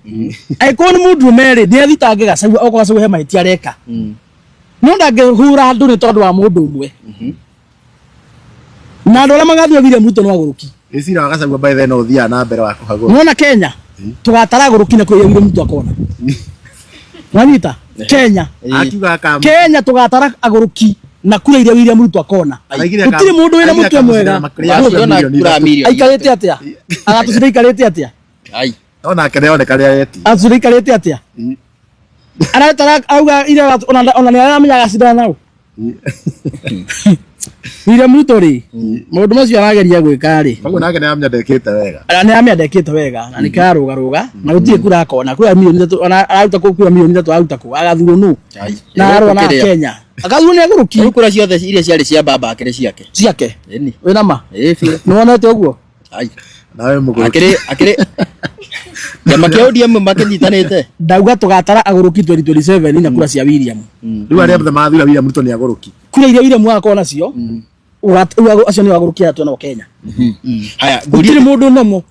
Angĩkorwo nĩ mũndũrũme rĩ, nĩ athitange Gachagua okorwo Gachagua he mahĩtia areka. No ndangĩhũra andũ nĩ tondũ wa mũndũ ũmwe. Na andũ arĩa magathura William Ruto no agũrũki. Ĩ cira wa Gachagua by the way no ũthiaga na mbere wa kũhagũra. Nĩwona Kenya tũgatara agũrũki na kũrĩa William Ruto akona. Wanyita? Kenya. Akiuga aka Kenya tũgatara agũrũki na kura iria William Ruto akona. Araigire Gũtirĩ mũndũ wĩna mũtwe mwega. Aciona kura mirioni Aikarĩte atĩa? Agatũcira aikarĩte atĩa? Ai. Onake nĩoneka nĩ areti. Agatũcira aikarĩte atĩa? Aratara auga iria ona nĩ aramenya agacindana nao. William Ruto rĩ, maũndũ macio arageria gwĩka rĩ, Koguo nake nĩ aramenya ndekĩte wega. nĩ aramenya ndekĩte wega na nĩkĩo ararũgarũga na gũtirĩ kura akona kura mirioni 3 ona araruta kũ kura mirioni 3 araruta kũ agathurwo nũ na arũa na Kenya agathurwo nĩ agũrũki. Rĩu kura ciothe iria ciarĩ cia baba akĩrĩ ciake. Ciake. Ĩni. Wĩna ma? Ĩĩ biũ. Nĩ wonete ũguo? Ai. Nawe mũgũrũki. Akĩrĩ akĩrĩ kĩama kĩa ODM makĩnyitanĩte. Ndauga tũgatara agũrũki 2027 na kura cia William. Rĩu arĩa othe marathura William Ruto nĩ agũrũki. Kura iria William agakorwo nacio acio nĩ agũrũki arĩa twĩnao Kenya. Haya, ngũrie Gũtirĩ mũndũ nomo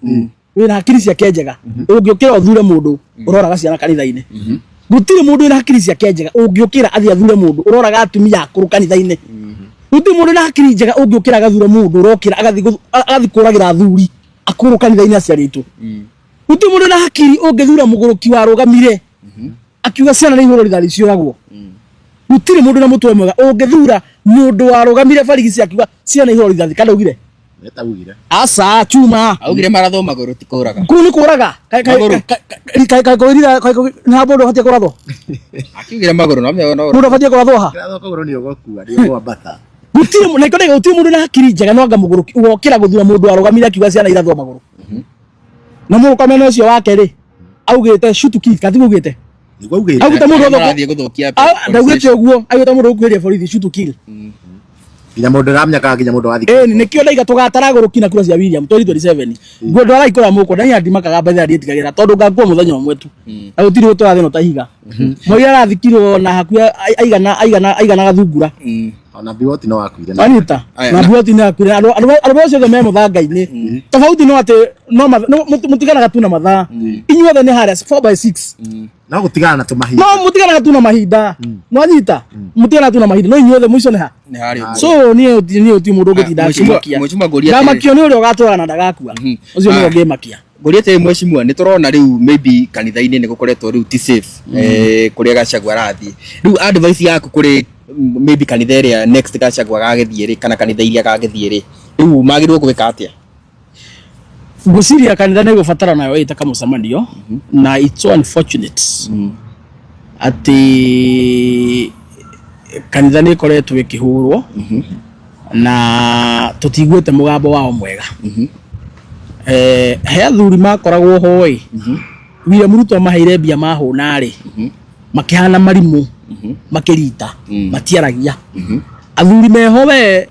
wĩna hakiri ciake njega ũngĩũkĩra ũthure mũndũ ũroraga ciana kanitha-inĩ. Gũtirĩ mũndũ wĩna hakiri ciake njega ũngĩũkĩra athiĩ athure mũndũ ũroraga atumia akũrũ kanitha-inĩ. Gũtirĩ mũndũ wĩna hakiri njega ũngĩũkĩra agathure mũndũ ũrokĩra agathiĩ kũragĩra athuri akũrũ kanitha-inĩ aciarĩtwo. Gũtirĩ mũndũ wĩna hakiri ũngĩthura mũgũrũki warũgamire akiuga ciana nĩ ihũrwo rithathi ciũragwo. Gũtirĩ mũndũ na mũtwe mwega ũngĩthura mũndũ warũgamire barigici akiuga ciana ihũrwo rithathi kana augire Nĩtaugire. Aca chuma. Augire marathwo magũrũ ti kũraga. Kũu nĩ kũraga. Magũrũ. Nĩ ha mũndũ ũbatiĩ kũrathwo. Akiugire magũrũ no menya no. Mũndũ ũbatiĩ kũrathwo ha. Kĩrathwo kũgũrũ nĩ ũgũkua, nĩ ũgwambata. Gũtirĩ na ikondega gũtirĩ mũndũ na hakiri njega no anga mũgũrũ ũgokĩra gũthura mũndũ warũgamire akiuga ciana irathwo magũrũ. Na mũrũkamene ũcio wake rĩ augĩte shoot to kill katiguo augĩte. Nĩguo augĩte. Augĩte mũndũ wothe Marathiĩ gũthũkia ndaugĩte ũguo augĩte mũndũ ũkuhĩrĩria borithi shoot to kill. Nginya mũndũ ũramenya kana nginya mũndũ wathiĩ. Ĩni nĩkĩo ndaiga tũgatara agũrũki na kura cia William 2027. Nguo ndwarai kũrĩa mũkwenda niĩ ndimakaga mbere ndiĩtigagĩra tondũ ngakua mũthenya ũmwe tu. Na gũtirĩ ũtũra thĩ ĩno ta ihiga. Moi arathikirwo na hakuhĩ aigana aigana aigana gathungura. Ona Biwott no akuire. Anita Aya, na Biwott nĩ akuire. Andũ andũ acio othe me mũthanga-inĩ. Tofauti no atĩ no mũtiganaga tu na mathaa. Inyuothe nĩ harĩa 4 by 6. No gũtigana na tũmahinda. No mũtiganaga tu na mahinda. Nwanyita? Mũtiganaga tu na mahinda. No inyuothe mũico nĩ ha? Nĩ harĩa ũguo. So niĩ niĩ ti mũndũ ũngĩtinda Mheshimiwa akĩmakia. Mheshimiwa ngũria atĩrĩrĩ. Ndamakio nĩ ũrĩa ũgatũra na ndagakua. Ũcio nĩwe Ah. ũngĩmakia. Ngũria atĩrĩ mheshimiwa, nĩ tũrona rĩu maybe kanitha-inĩ nĩ gũkoretwo rĩu ti safe kũrĩa Gachagua arathiĩ. Rĩu advice yaku kũrĩ maybe kanitha ĩrĩa next Gachagua agagĩthiĩ rĩ, kana kanitha iria agagĩthiĩ rĩ, rĩu magĩrĩirwo gwĩka atĩa? Ngwĩciria kanitha nĩ ĩgũbatara nayo ĩte kamũcemanio na it's so unfortunate atĩ kanitha nĩ ĩkoretwo ĩkĩhũrwo na tũtiguĩte mũgambo wao mwega. He athuri makoragwo ho ĩ, William Ruto amaheire mbia mahũna rĩ, makĩhana marimũ, makĩrita, matiaragia. Athuri meho we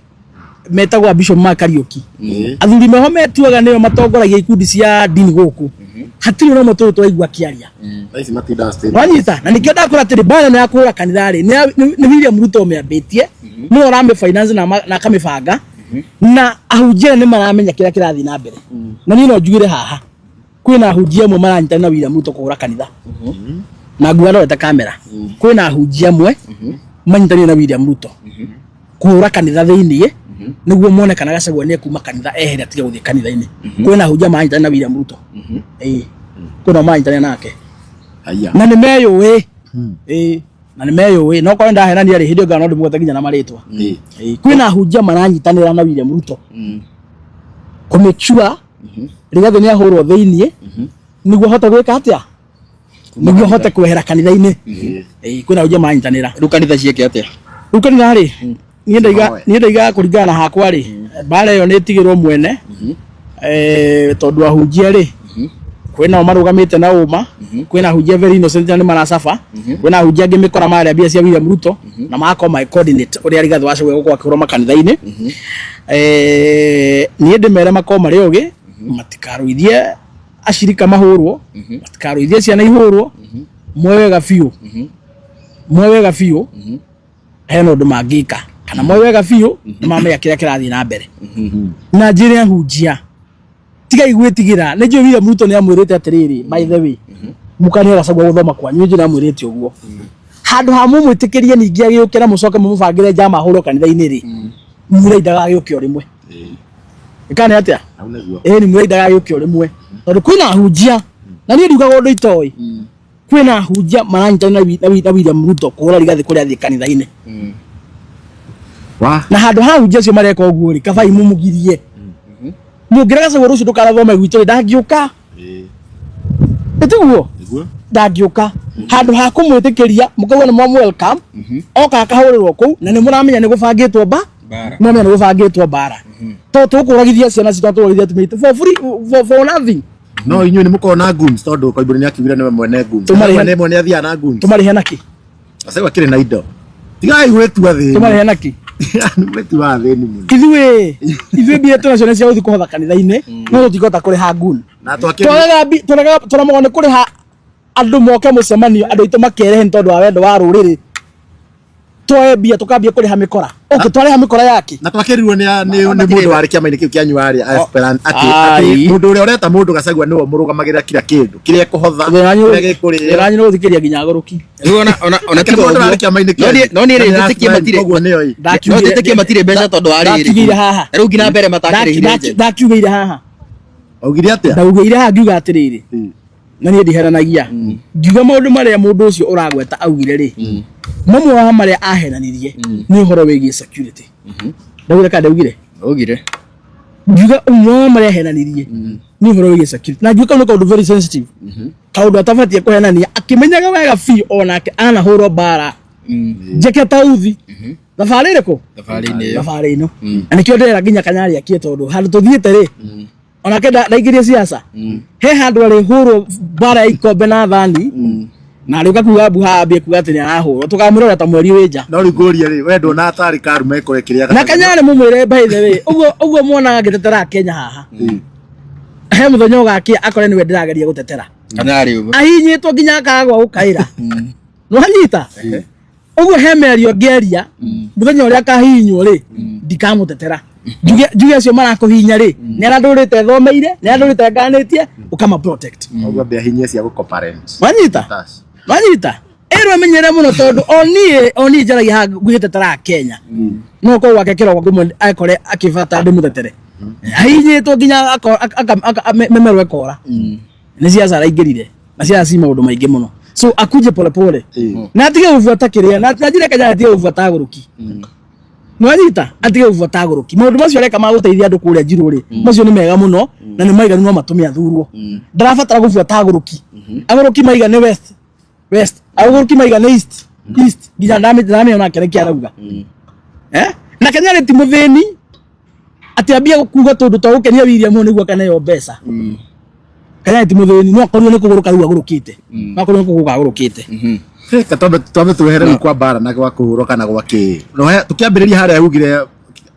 metagwo a Bishop Mark Kariuki. Athuri meho metuaga nĩo matongoragia ikundi cia ndini gũkũ. Hatirĩ ona ũmwe tũrĩ twaigua akĩaria. Thaa ici matindaga state. Wanyita na nikio ndakora atĩrĩ mbara ĩno ya kũhũra kanitha rĩ nĩ William Ruto ũmĩambĩtie, nĩwe ũramĩ finance na akamĩbanga, na ahunjia nĩ maramenya kĩrĩa kĩrathiĩ na mbere. Na niĩ no njugĩre haha kwĩna ahunjia amwe maranyitanĩra na William Ruto kũhũra kanitha, na nguga ndorete kamera, kwĩna ahunjia amwe manyitanĩire na William Ruto kũhũra kanitha thĩiniĩ nĩguo mone kana Gachagua nĩ ekuma kanitha ehere atige gũthiĩ kanitha-inĩ. Kwĩna ahunjia maranyitanĩra na William Ruto, ĩĩ, kwĩna maranyitanĩra nake. Haya. Na nĩ meyũĩ, ĩĩ, na nĩ meyũĩ, no korwo ndahenania rĩ, hĩndĩ ĩyo ngana no ndĩmũgwete nginya na marĩtwa. Ĩĩ, kwĩna ahunjia maranyitanĩra na William Ruto kũ make sure Rigathĩ nĩ ahũrwo thĩiniĩ nĩguo ahote gwĩka atĩa, nĩguo ahote kwehera kanitha-inĩ. Ĩĩ, kwĩna ahunjia maranyitanĩra. Rĩu kanitha ciĩke atĩa? Rĩu kanitha rĩ, niĩ ndaiga niĩ ndaiga kũringana na hakwa rĩ, mbara ĩyo nĩ ĩtigĩrwo mwene, tondũ ahunjia rĩ, kwĩna o marũgamĩte na ũma, kwĩna ahunjia very innocent na nĩ maracaba, kwĩna ahunjia angĩ mĩkora marĩa mbia cia William Ruto na magakorwo magĩ coordinate ũrĩa Rigathĩ wa Gachagua egũkorwo akĩhũrwo makanitha-inĩ. Niĩ ndĩmere makorwo marĩ ogĩ, matikarũithie acirika mahũrwo, matikarũithie ciana ihũrwo, moe wega biũ, moe wega biũ hena ũndũ mangĩka, kana moe wega biũ nĩ mamenya kĩrĩa kĩrathiĩ na mbere. Na njĩre ahunjia, tigai gwĩtigĩra, nĩ njũĩ William Ruto nĩ amwĩrĩte atĩrĩrĩ, by the way, mũkanie Gachagua gũthoma kwanyu, nĩ njũĩ nĩ amwĩrĩte ũguo. Handũ ha mũmwĩtĩkĩrie ningĩ agĩũke na mũcoke mũmũbangĩre njama ahũrwo kanitha-inĩ rĩ, mwĩrei ndagagĩũke o rĩmwe. Ĩka nĩ atĩa? Hau nĩguo. Ĩĩ, nĩ mwĩrei ndagagĩũke o rĩmwe, tondũ kwĩna ahunjia, na niĩ ndiugaga ũndũ itoĩ, kwĩna ahunjia maranyitanĩra na William Ruto kũhũra Rigathĩ kũrĩa athiĩ kanitha-inĩ. Wa. Na handũ ha ahunjia acio mareka ũguo rĩ, kabai mũmũgirie. Mũngĩrega Gachagua rũciũ ndũkanathome gwitũ rĩ, ndangĩũka. Ĩtiguo? Nĩguo. Ndangĩũka. Handũ ha kũmwĩtĩkĩria mũkauga nĩ mwa welcome, oka akahũrĩrwo kũu, na nĩ mũramenya nĩ gũbangĩtwo mba, Mbara. nĩ mũramenya nĩ gũbangĩtwo mbara. To tũkũragithia ciana citũ, tũkũragithia atumia aitũ for free, for nothing. No inyuĩ nĩ mũkoragwo na goons, tondũ Koimbũri nĩ akiugire nĩwe mwene goons. Tũmarĩhe- Mwene mwene athiaga na goons. Tũmarĩhe nakĩ? Gachagua akĩrĩ na indo. Tigai gwĩtua thĩni. Tũmarĩhe nakĩ? Nĩ gwĩtua thĩni mũno. Ithuĩ mbia twĩnacio nĩ cia gũthiĩ kũhotha kanitha-inĩ, no tũtingĩhota kũrĩha goon. Na twakĩrĩ Twagaga tũremagwo nĩ kũrĩha andũ moke mũcemanio, andũ aitũ makerehe nĩ tondũ wa wendo wa rũrĩrĩ. Tuoe mbia tukambia kũrĩha mĩkora. Okay, twarĩha mĩkora yake. Na twakĩrirwo nĩ mũndũ warĩ kĩama-inĩ kĩu kĩanyu warĩ aspirant atĩ Ai. mũndũ ũrĩa ũreta mũndũ Gachagua nĩwe ũmũrũgamagĩrĩra kila kĩndũ, kĩrĩa ekũhotha, kĩrĩa gĩkũrĩo. Wĩra wanyu nĩ gũthikĩrĩria nginya agũrũki. Rĩu ona Kĩrĩa tiga mũndũ warĩ ũguo. kĩama-inĩ No niĩ- kĩanyu. no niĩ rĩ, Na nĩ njĩtĩkie aspirant, matirĩ- koguo nĩyo ĩ. No njĩtĩkie matirĩ mbeca tondũ wa rĩrĩ. Ndakiugĩire haha. Rĩu nginya mbere matakĩrĩhire agent. Ndakiugĩire haha. Augire atĩa? Ndaugĩire haha ngiuga atĩrĩrĩ, na niĩ ndiheranagia, ngiuga maũndũ marĩa mũndũ ũcio ũragweta augire rĩ, mamwe wa marĩa ahenanirie nĩ ũhoro wĩgiĩ security. Ndaugire kana ndaugire? Augire. Ngiuga ũmwe wa marĩa ahenanirie nĩ ũhoro wĩgiĩ security, na ngiuga kau nĩ kaũndũ very sensitive, kaũndũ atabatiĩ kũhenania akĩmenyaga wega biũ onake anahũrwo mbara njeke ta uthi thabarĩ ĩrĩkũ, Thabarĩ-inĩ ĩyo. thabarĩ ĩno. Na nĩkĩo ndĩrera nginya Kanyarĩ akie, tondũ handũ tũthiĩte rĩ, onake ndaingĩrie siasa, he handũ arĩhũrwo mbara ya ikombe na thani, na rĩu kakuga mbu haha ambie kuga atĩ nĩ arahũrwo, tũkamwĩrora ta mweri wĩ nja. No rĩu ngũrie rĩ, we ndũona atarĩ karume ĩkore kĩrĩa Na Kanyarĩ mũmwĩre, by the way, ũguo mwonaga ngĩtetera Kenya haha, he mũthenya ũgakĩa akore nĩwe ndĩrageria gũtetera. Kanyarĩ ũguo. Ahinyĩtwo nginya akagwa gũkaĩra, nĩwanyita ũguo? He mĩario ngĩaria mũthenya ũrĩa akahihinywo rĩ, ndikamũtetera, njuge acio marakũhinya rĩ, nĩ arĩa ndũrĩte thomeire, nĩ arĩa ndũrĩte nganĩtie, ũkama protect. Ũguo ambia hinyie cia gũkoparent. Wanyita, wanyita, ĩrwo menyere mũno, tondũ o niĩ njaragia haha ngwĩtetera Kenya, no korwo gwake kĩroko kĩmwe akore akĩbata ndĩmũtetere. Ahihinyĩtwo nginya memerwo ekora. Nĩ siasa araingĩrire na siasa ci maũndũ maingĩ mũno, so akuje polepole na atige gũbuata kĩrĩa na njĩra Kenya, atige gũbuata agũrũki. Nĩwanyita? Atige gũbuata agũrũki. Maũndũ macio areka ma gũteithia andũ kũrĩa Njirũ rĩ, macio nĩ mega mũno na nĩ maiganu, no matũme athurwo. Ndarabatara gũbuata agũrũki. Agũrũki maiga nĩ west, west. Agũrũki maiga nĩ east, east. Nginya ndamĩona kĩrĩa arauga. Eh, na Kenya rĩ, ti mũthĩni atĩ ambia kuga tũndũ twa gũkenia William nĩguo akaneo mbeca. Kenya ti mũthĩni, no akorirwo nĩ kũgũrũka rĩu agũrũkĩte, no akorirwo nĩ kũgũrũka agũrũkĩte. Reka twambe twehere rĩu kwa mbara na gwa kũhũrwo kana gwa kĩ. No tũkĩambĩrĩria harĩa ugire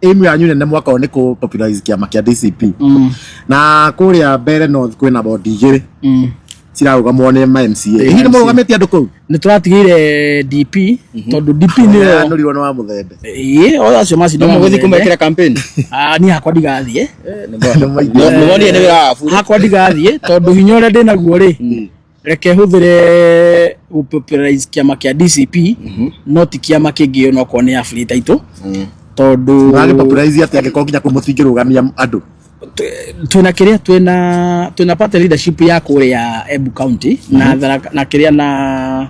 aim yanyu nene mwaka ũyũ nĩ kũ popularize kĩama kĩa DCP. Na kũrĩa Mbere North kwĩna bondi igĩrĩ cirarũgamwo nĩ ma MCA. Hihi nĩ mũrũgamĩtie andũ kũu? Nĩ tũratigĩire DP tondũ DP nĩyo Anũrirwo nĩ wa mũthembe. Ĩĩ, o acio macindo. No mũgũthiĩ kũmekĩra campaign? Ah, niĩ hakwa ndigathiĩ. Nĩwonire nĩ wĩra wa bure. Hakwa ndigathiĩ tondũ hinya ũrĩa ndĩnaguo rĩ, reke hũthĩre gũ popularize kĩama kĩa DCP, no ti kĩama kĩngĩ onokorwo nĩ affiliate aitũ, tondũ Mũragĩ popularize atĩa angĩkorwo nginya kũu mũtingĩrũgamia andũ? Twĩna kĩrĩa, twĩna party leadership ya kũrĩa Embu County na Tharaka na kĩrĩa na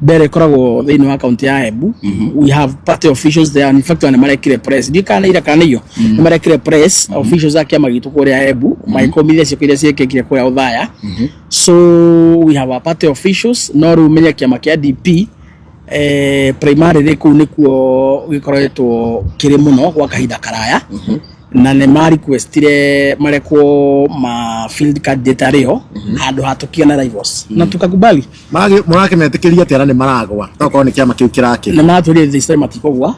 mbere ĩkoragwo thĩinĩ wa county ya Embu. We have party officials there, and in fact nĩ marekire press, ndiũ kana ira kana iyo nĩ marekire press officials a kĩama gitũ kũrĩa Embu magĩkũmithia ciĩko iria ciĩkĩkire kũrĩa Othaya. So we have our party officials, no rĩu menye kĩama kĩa DP primarily kũu nĩkuo gĩkoretwo kĩrĩ mũno gwa kahinda karaya, na nĩ ma requestire marekwo ma field candidate arĩo handũ ha tũkĩona na rivals, na tukakubali. Mũrakĩmetĩkĩria atĩa na nĩ maragwa? Tokorwo nĩ kĩama kĩu kĩrakĩra. Nĩ matwĩrire this time matikũgwa,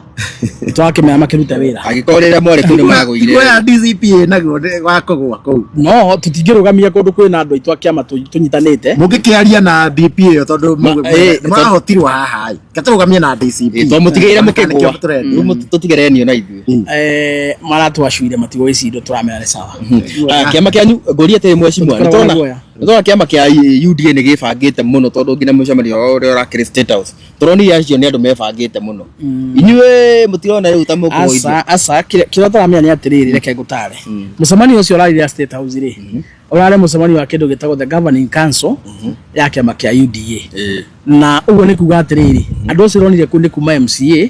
twakĩmera makĩrute wĩra. Angĩkorwo rĩrĩa mwarĩ kũu nĩ magũire. Guoya DCP ĩnaguo wa kũgwa kũu. No tũtingĩrũgamia kũndũ kwĩna andũ aitũ a kĩama tũnyitanĩte. Mũngĩkĩaria na DP ĩyo tondũ tondũ- nĩ marahotirwo haha ĩ. Reke tũrũgamie na DCP. Twamũtigĩire mũkĩgwa. Nĩkĩo tũrenda. Rĩu tũtigerenio na ithuĩ. Maratwacuire matigũgĩcindwo, tũramera nĩ sawa. Ah, kĩama kĩanyu ngũria atĩrĩ mheshimiwa, Tũtikoragwo na nĩtwona guoya. nĩtwona kĩama kĩa UDA nĩ gĩbangĩte mũno tondũ nginya mũcemanio wao ũrĩa ũrakĩrĩ State House tũronire acio nĩ andũ mebangĩte mũno. Inyuĩ mũtirona rĩu ta mũkũgũithio? Aca, aca, kĩrĩa ũtaramenya nĩ atĩrĩrĩ, reke ngũtare. Mũcemanio ũcio ũrarĩ State House rĩ, ũrarĩ mũcemanio wa kĩndũ gĩtagwo the governing council ya kĩama kĩa UDA, na ũguo nĩ kuga atĩrĩrĩ, andũ acio ũronire kũu nĩ kuma MCA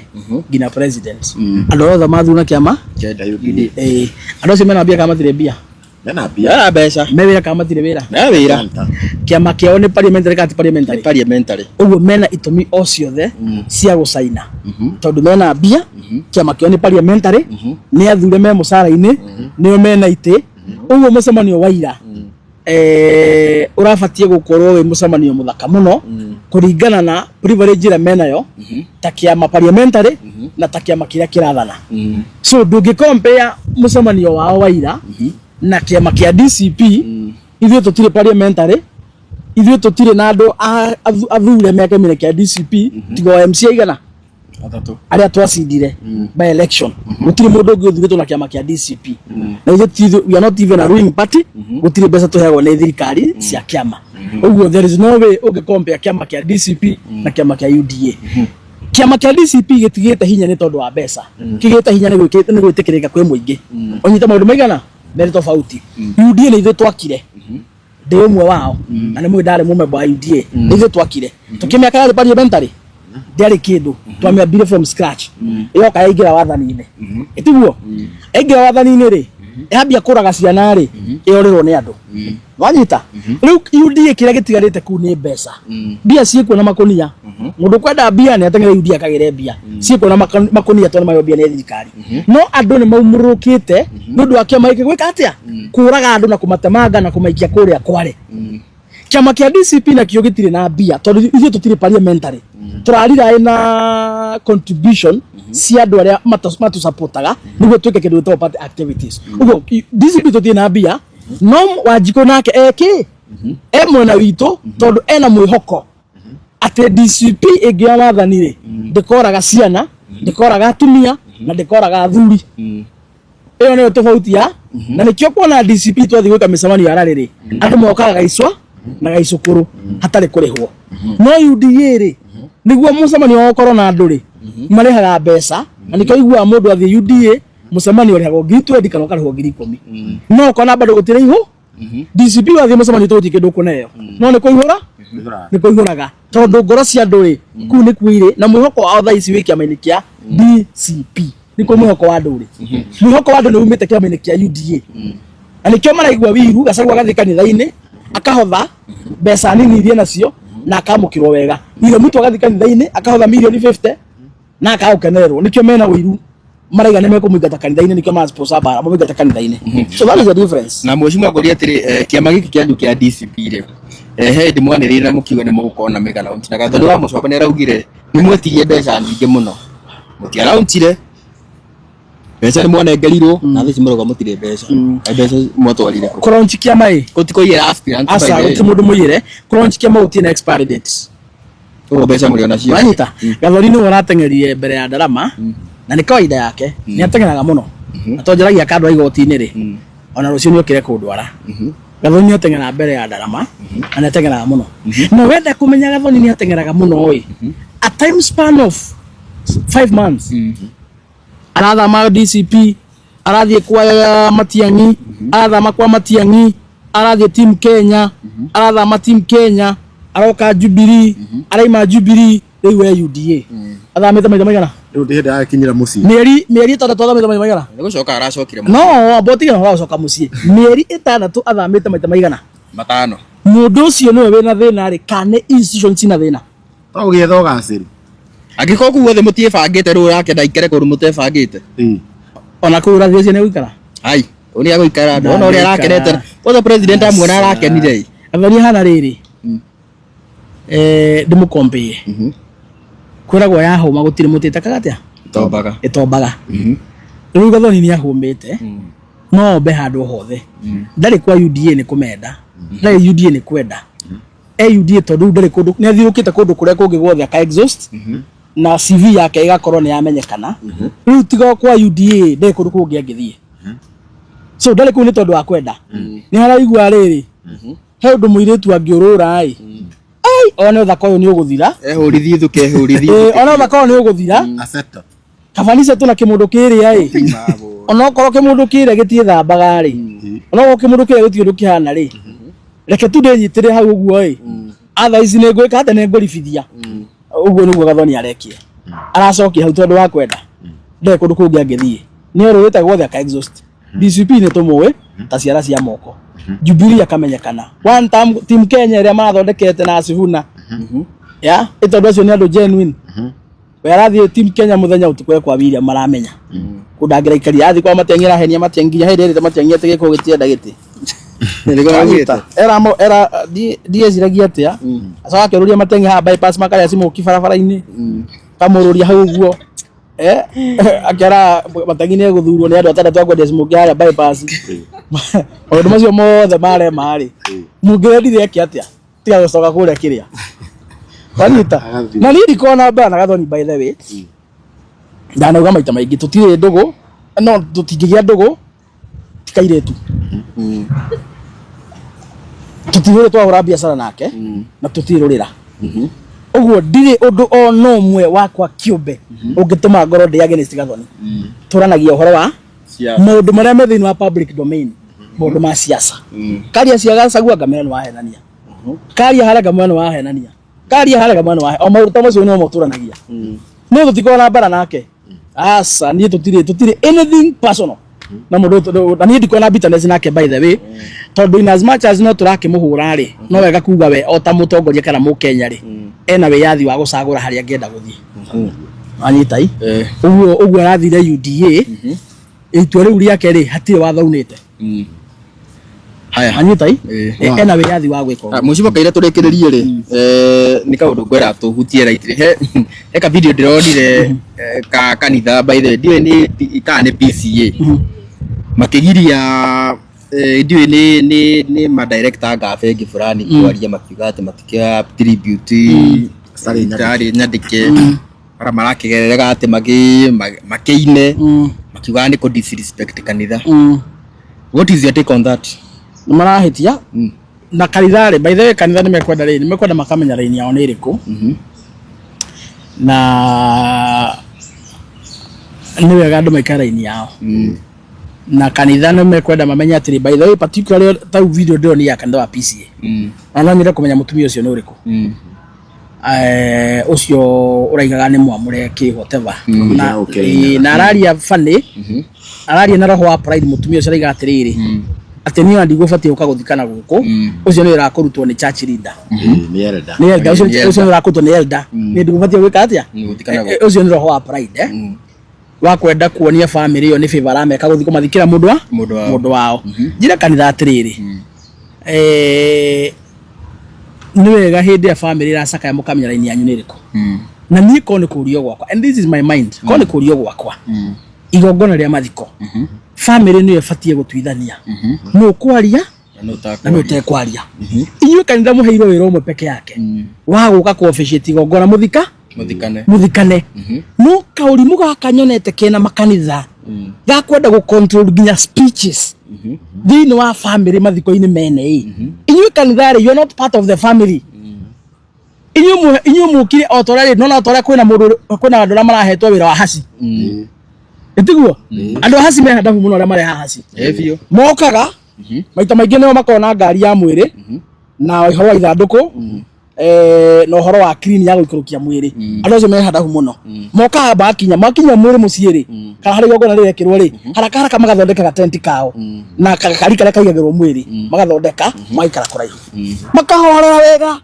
nginya president, andũ arĩa othe mathurwo na kĩama. UDA. Andũ acio mena mbia kana matirĩ mbia? Mena mbia. Mena mbeca. Me wĩra kana matirĩ wĩra? Mena wĩra. Kĩama kĩao nĩ parliamentary kana ti parliamentary? Parliamentary. Ũguo mena itũmi o ciothe cia gũcaina tondũ mena mbia, kĩama kĩao nĩ parliamentary, nĩ athure me mũcara-inĩ, nĩo mena itĩ. Ũguo mũcemanio wa ira ũrabatie gũkorwo wĩ mũcemanio mũthaka mũno kũringana na privilege ĩrĩa menayo ta kĩama parliamentary na ta kĩama kĩrĩa kĩrathana. So ndũngĩ compare mũcemanio wao wa ira na kĩama kĩa DCP. Ithuĩ tũtirĩ parliamentary, ithuĩ tũtirĩ na andũ athure meka kĩa DCP tiga o MCA igana atatũ arĩa twacindire by election. Gũtirĩ mũndũ ũngĩ ũthurĩtwo na kĩama kĩa DCP, na ithuĩ we are not even a ruling party. Gũtirĩ mbeca tũheagwo nĩ thirikari cia kĩama. Ũguo there is no way ũngĩ compare kĩama kĩa DCP na kĩama kĩa UDA. Kĩama kĩa DCP gĩtigĩte hinya nĩ tondũ wa mbeca, kĩgĩte hinya nĩ gwĩtĩkĩrĩka kwĩ mũingĩ. Ũnyite maũndũ maigana merĩ tofauti. UDA nĩ ithuĩ twakire, ndĩ ũmwe wao na nĩ mũĩ ndarĩ mũmemba wa UDA. Nĩ ithuĩ twakire tũkĩmĩaka. Yarĩ parliamentary, ndĩarĩ kĩndũ, twamĩambire from scratch, ĩyoka yaingĩra wathani-inĩ. Ĩtiguo yaingĩra wathani-inĩ rĩ, yambia kũraga ciana rĩ, ĩyorĩrwo nĩ andũ. Wanyita? Rĩu UDA kĩrĩa gĩtigarĩte kũu nĩ mbeca. Mbia ciĩkuo na makũnia. Mũndũ kwenda mbia nĩ ateng'ere UDA akagĩre mbia. Ciĩkuo na makũnia tondũ nĩ mbia nĩ thirikari, no andũ nĩ maumũrũkĩte nĩ ũndũ wa kĩama gĩkĩ gwĩka atĩa? Kũraga andũ na kũmatemanga na kũmaikia kũrĩa kware. Kĩama kĩa DCP nakĩo gĩtirĩ na mbia tondũ ithuĩ tũtirĩ parliamentary, tũrariraĩ na contribution cia andũ arĩa matũsupportaga nĩguo twĩke kĩndũ gĩtagwo party activities. Ũguo DCP tũtirĩ na mbia, no Wanjikũ nake ekĩ e mwena witũ tondũ ena mwĩhoko atĩ DCP ĩngĩoya wathani rĩ, ndĩkoraga ciana, ndĩkoraga atumia na ndĩkoraga athuri. Ĩyo nĩyo tofauti ya na nĩkĩo kuona DCP twathiĩ gwĩka mĩcemanio ya rarĩ rĩ, andũ mokaga gaicwa na gaicũkũrũ hatarĩ kũrĩhwo. No UDA rĩ, nĩguo mũcemanio wao ũkorwo na andũ rĩ, marĩhaga mbeca, na nĩkĩo iguaga mũndũ athiĩ UDA Mũcemanio ũrĩhagwo 20,000 kana ũkarĩhwo 10,000, no ũkona bado gũtirĩ ihũ. DCP wathiĩ mũcemanio tũgũtirĩ kĩndũ ũkũneo, no nĩ kũihũra, nĩ kũihũraga, tondũ ngoro cia andũ rĩ kũu nĩ kuo irĩ, na mwĩhoko wao thaa ici wĩ kĩama-inĩ kĩa DCP. Nĩkuo mwĩhoko wa andũ ũrĩ. Mwĩhoko wa andũ nĩ umĩte kĩama-inĩ kĩa UDA, na nĩkĩo maraigua wiru. Gachagua agathiĩ kanitha-inĩ akahotha mbeca nini iria nacio na akamũkĩrwo wega. William Ruto agathiĩ kanitha-inĩ akahotha mirioni 50 na akagũkenererwo. Nĩkĩo mena ũiru, maraiga nĩ mekũmũingata kanitha-inĩ, nĩkĩo marasponsor mbara mamũingate kanitha-inĩ. So that is the difference. Na mheshimiwa, ngũria atĩrĩ, kĩama gĩkĩ kĩanyu kĩa DCP rĩ, he hĩndĩ mwanĩrĩire na mũkiuga nĩ mũgũkorwo na mega launch, na Gathoni wa Mũcomba nĩ araugire nĩ mwetirie mbeca nyingĩ mũno, mũtiaraunchire mbeca, nĩ mwanengerirwo, na thaa ici mũrauga mũtirĩ mbeca. Ai, mbeca mwatwarire kũ? Kũlaunch kĩama ĩ? Gũtikũiyĩra aspirant? Aca, gũtirĩ mũndũ mũiyĩre. Kũlaunch kĩama gũtirĩ na expiry date. Ũguo mbeca mũrĩ onacio? Wanyita, Gathoni nĩwe ũrateng'erire mbere ya ndarama, na nĩ kawaida yake, nĩ ateng'eraga mũno, na tonjaragia kandwara igoti-inĩ rĩ, ona rũciũ nĩ okire kũndwara. Gathoni nĩ ateng'eraga mbere ya ndarama na nĩ ateng'eraga mũno. Na wenda kũmenya Gathoni nĩ ateng'eraga mũno ĩ, a time span of 5 months arathama DCP, arathiĩ kwa Matiang'i, arathama kwa Matiang'i, arathiĩ Team Kenya, arathama Team Kenya, aroka Jubilee, araima Jubilee, rĩu we UDA. Athamĩte maita maigana? Rĩu ndĩ hĩndĩ arakinyĩra mũciĩ. Mĩeri 6 athamĩte maita maigana? Nĩ gũcoka aracokire. No amba ũtige na ũhoro wa gũcoka mũciĩ. Mĩeri 6 athamĩte maita maigana? 5. Mũndũ ũcio nĩwe wĩna thĩna rĩ, kana nĩ institution cina thĩna? To gũgĩetha ũgacĩru. Angĩkorwo kũu guothe mũtiĩbangĩte, rĩu ũrakenda aikare kũndũ mũtebangĩte? Ĩĩ. Ona kũu ũrathiĩ ũcio nĩ gũikara. Ai, ũyũ nĩ agũikara, ndona ũrĩa arakenete kwanza president amuona arakenire ĩ. Gathoni hana rĩrĩ, ndĩmũkombĩe, kwĩragwo yahũma gũtirĩ mũtĩ ĩtekaga atĩa? Tombaga. Ĩtombaga. Rĩu Gathoni nĩ ahũmĩte, no ombe handũ hothe. Ndarĩ kwa UDA nĩ kũmenda, ndarĩ UDA nĩ kwenda e UDA, tondũ rĩu ndarĩ kũndũ, nĩ athiũrũkĩte kũndũ kũrĩa kũngĩ guothe aka exhaust, na CV yake ĩgakorwo nĩ yamenyekana. Rĩu tiga kwa UDA ndarĩ kũndũ kũngĩ angĩthiĩ. So ndarĩ kũu nĩ tondũ wa kwenda. Nĩ haraigua rĩrĩ, he ũndũ mũirĩtu angĩũrũra ĩ, ai, one ũthaka ũyũ nĩ ũgũthira. Ehũrithie ithuke, ehũrithie. Ĩ, one ũthaka ũyũ nĩ ũgũthira. Aceto. Kabanisa tuna kĩmũndũ kĩrĩa ĩ, onokorwo kĩmũndũ kĩrĩa gĩtiĩthambaga rĩ, onokorwo kĩmũndũ kĩrĩa gũtirĩ ũndũ kĩhana rĩ, reke tu ndĩnyitĩre hau ũguo ĩ, atha ici nĩ ngwĩka atĩa, nĩ ngũribithia. Ũguo nĩguo Gathoni arekire, aracokia hau tondũ wa kwenda. Ndarĩ kũndũ kũngĩ angĩthiĩ, nĩ orũrĩte guothe aka exhaust. DCP nĩ tũmũĩ ta ciara cia moko, Jubilee akamenyekana one time, Team Kenya ĩrĩa marathondekete na Sifuna ya ĩ, tondũ acio nĩ andũ genuine. We arathiĩ Team Kenya mũthenya ũtukũ kwa William, maramenya kũndũ angĩraikaria. Athiĩ kwa Matiang'i arahenia Matiang'i nginya hĩndĩ ĩrĩa Matiang'i atĩ gĩkũ gĩtienda gĩtĩ. Nĩguo augĩte. Era mo era ndieciragia atĩa, acoka akĩũrũria Matiang'i haha bypass, makarĩa smoky barabara-inĩ, kamũrũria hau ũguo, akĩara Matiang'i nĩ egũthurwo nĩ andũ atandatũ a kwendia smoky harĩa bypass. Maũndũ macio mothe marema rĩ, mũngĩrendire eke atĩa tiga gũcoka kũrĩa kĩrĩa wanyita? Agathiĩ. Na niĩ ndikoragwo na mbara na Gathoni. By the way, ndanauga maita maingĩ tũtirĩ ndũgũ, no tũtingĩgĩa ndũgũ ti kairĩtu, tũtirĩ twahũra biacara nake na tũtirĩ rũrĩra ũguo. Ndirĩ ũndũ o na ũmwe wakwa kĩũmbe ũngĩtũma ngorwo ndĩ against Gathoni. Tũranagia ũhoro wa maũndũ marĩa me thĩinĩ wa public domain, maũndũ ma siasa. Karia cia Gachagua ngamĩra nĩ wahenania, karia harĩa ngamĩra nĩ wahenania, karia harĩa ngamĩra nĩ wahe, o maũndũ ta macio nĩmo tũranagia. No tũtikorwo na mbara nake, aca. Niĩ tũtirĩ anything personal na mũndũ na niĩ ndikorwo na bitterness nake, by the way, tondũ in as much as no tũrakĩmũhũra rĩ, no wega kuga we o ta mũtongoria kana mũkenya rĩ, ena wĩyathi wa gũcagũra harĩa angĩenda gũthiĩ. Anyita i ũguo ũguo arathire UDA, itua rĩu rĩake rĩ, hatirĩ watho unĩte. Haya. Anyita i ena wĩyathi wa gwĩka ũguo. Mũcibo kaira tũrĩkĩrĩrie rĩ, nĩ kaũndũ ngwenda tũhutie right he ka video ndĩronire, ka kanitha, by the way ndiũĩ nĩ kana nĩ PCA makĩgiria, ndiũĩ nĩ madirector anga a bengi fulani kwaria, makiuga atĩ matikĩoya tribute Citarĩ nyandĩke. Citarĩ nyandĩke, ara marakĩgererega atĩ makĩine, makiugaga nĩ kũ disrespect kanitha. What is your take on that? Nĩ marahĩtia na kanitha rĩ. By the way, kanitha nĩ mekwenda rĩ, nĩ mekwenda makamenya raini yao nĩ ĩrĩkũ, na Nĩ wega andũ maikare raini yao na kanitha nĩ mekwenda mamenye atĩrĩ, by the way, particularly tau video ndĩronire ya kanitha wa PCA, na no nyende kũmenya mũtumia ũcio nĩ ũrĩkũ, ũcio ũraigaga nĩ mwamũre kĩ whatever, na na araria funny, araria na roho wa pride. Mũtumia ũcio araiga atĩrĩrĩ, atĩ niĩ ona ndigũbatiĩ gũka gũthikana gũkũ. Ũcio nĩ wĩra kũrutwo nĩ church leader. Nĩ elder. Nĩ elder ũcio. Nĩ elder. Ũcio nĩ wĩra kũrutwo nĩ elder, niĩ ndigũbatiĩ gwĩka atĩa? Gũthikana gũkũ. Ũcio nĩ roho wa pride, wa kwenda kuonia family ĩyo nĩ favor arameka gũthiĩ kũmathikĩra mũndũ wa Mũndũ wao. Mũndũ wao. Njĩra kanitha atĩrĩrĩ, nĩ wega hĩndĩ ya family ĩracakaya mũkamenya raini yanyu nĩ ĩrĩkũ. Na niĩ korwo nĩ kũrio gwakwa, and this is my mind, korwo nĩ kũrio gwakwa, igongona rĩa mathiko, family nĩyo ĩbatiĩ gũtuithania nũ kwaria na nũ ũtekwaria. Inyuĩ kanitha mũheirwo wĩra ũmwe peke yake wa gũka ku officiate igongona, mũthika Mũthikane. Mũthikane. No kaũrimũ gaka nyonete kena makanitha gakwenda gũ control nginya speeches thĩinĩ wa family mathiko-inĩ mene ĩ. Inyuĩ kanitha rĩ, you are not part of the family. Inyuĩ mũkire o ta ũrĩa rĩ nona, o ta ũrĩa kwĩna mũndũ, kwĩna andũ arĩa marahetwo wĩra wa haci, ĩtiguo andũ a haci me handabu mũno, arĩa mareha haci. Ĩ biũ. Mokaga maita maingĩ nĩo makoragwo na ngari ya mwĩrĩ na ũhoro wa ithandũkũ, na ũhoro wa clean ya gũikũrũkia mwĩrĩ. Andũ acio me handabu mũno. Mokaga makinya makinya mwĩrĩ mũciĩ rĩ, kana harĩa igongona rĩrekĩrwo rĩ, haraka haraka magathondeka gatenti kao na gakari karĩa kaigagĩrwo mwĩrĩ, magathondeka, magaikara kũraihu, makahorera wega,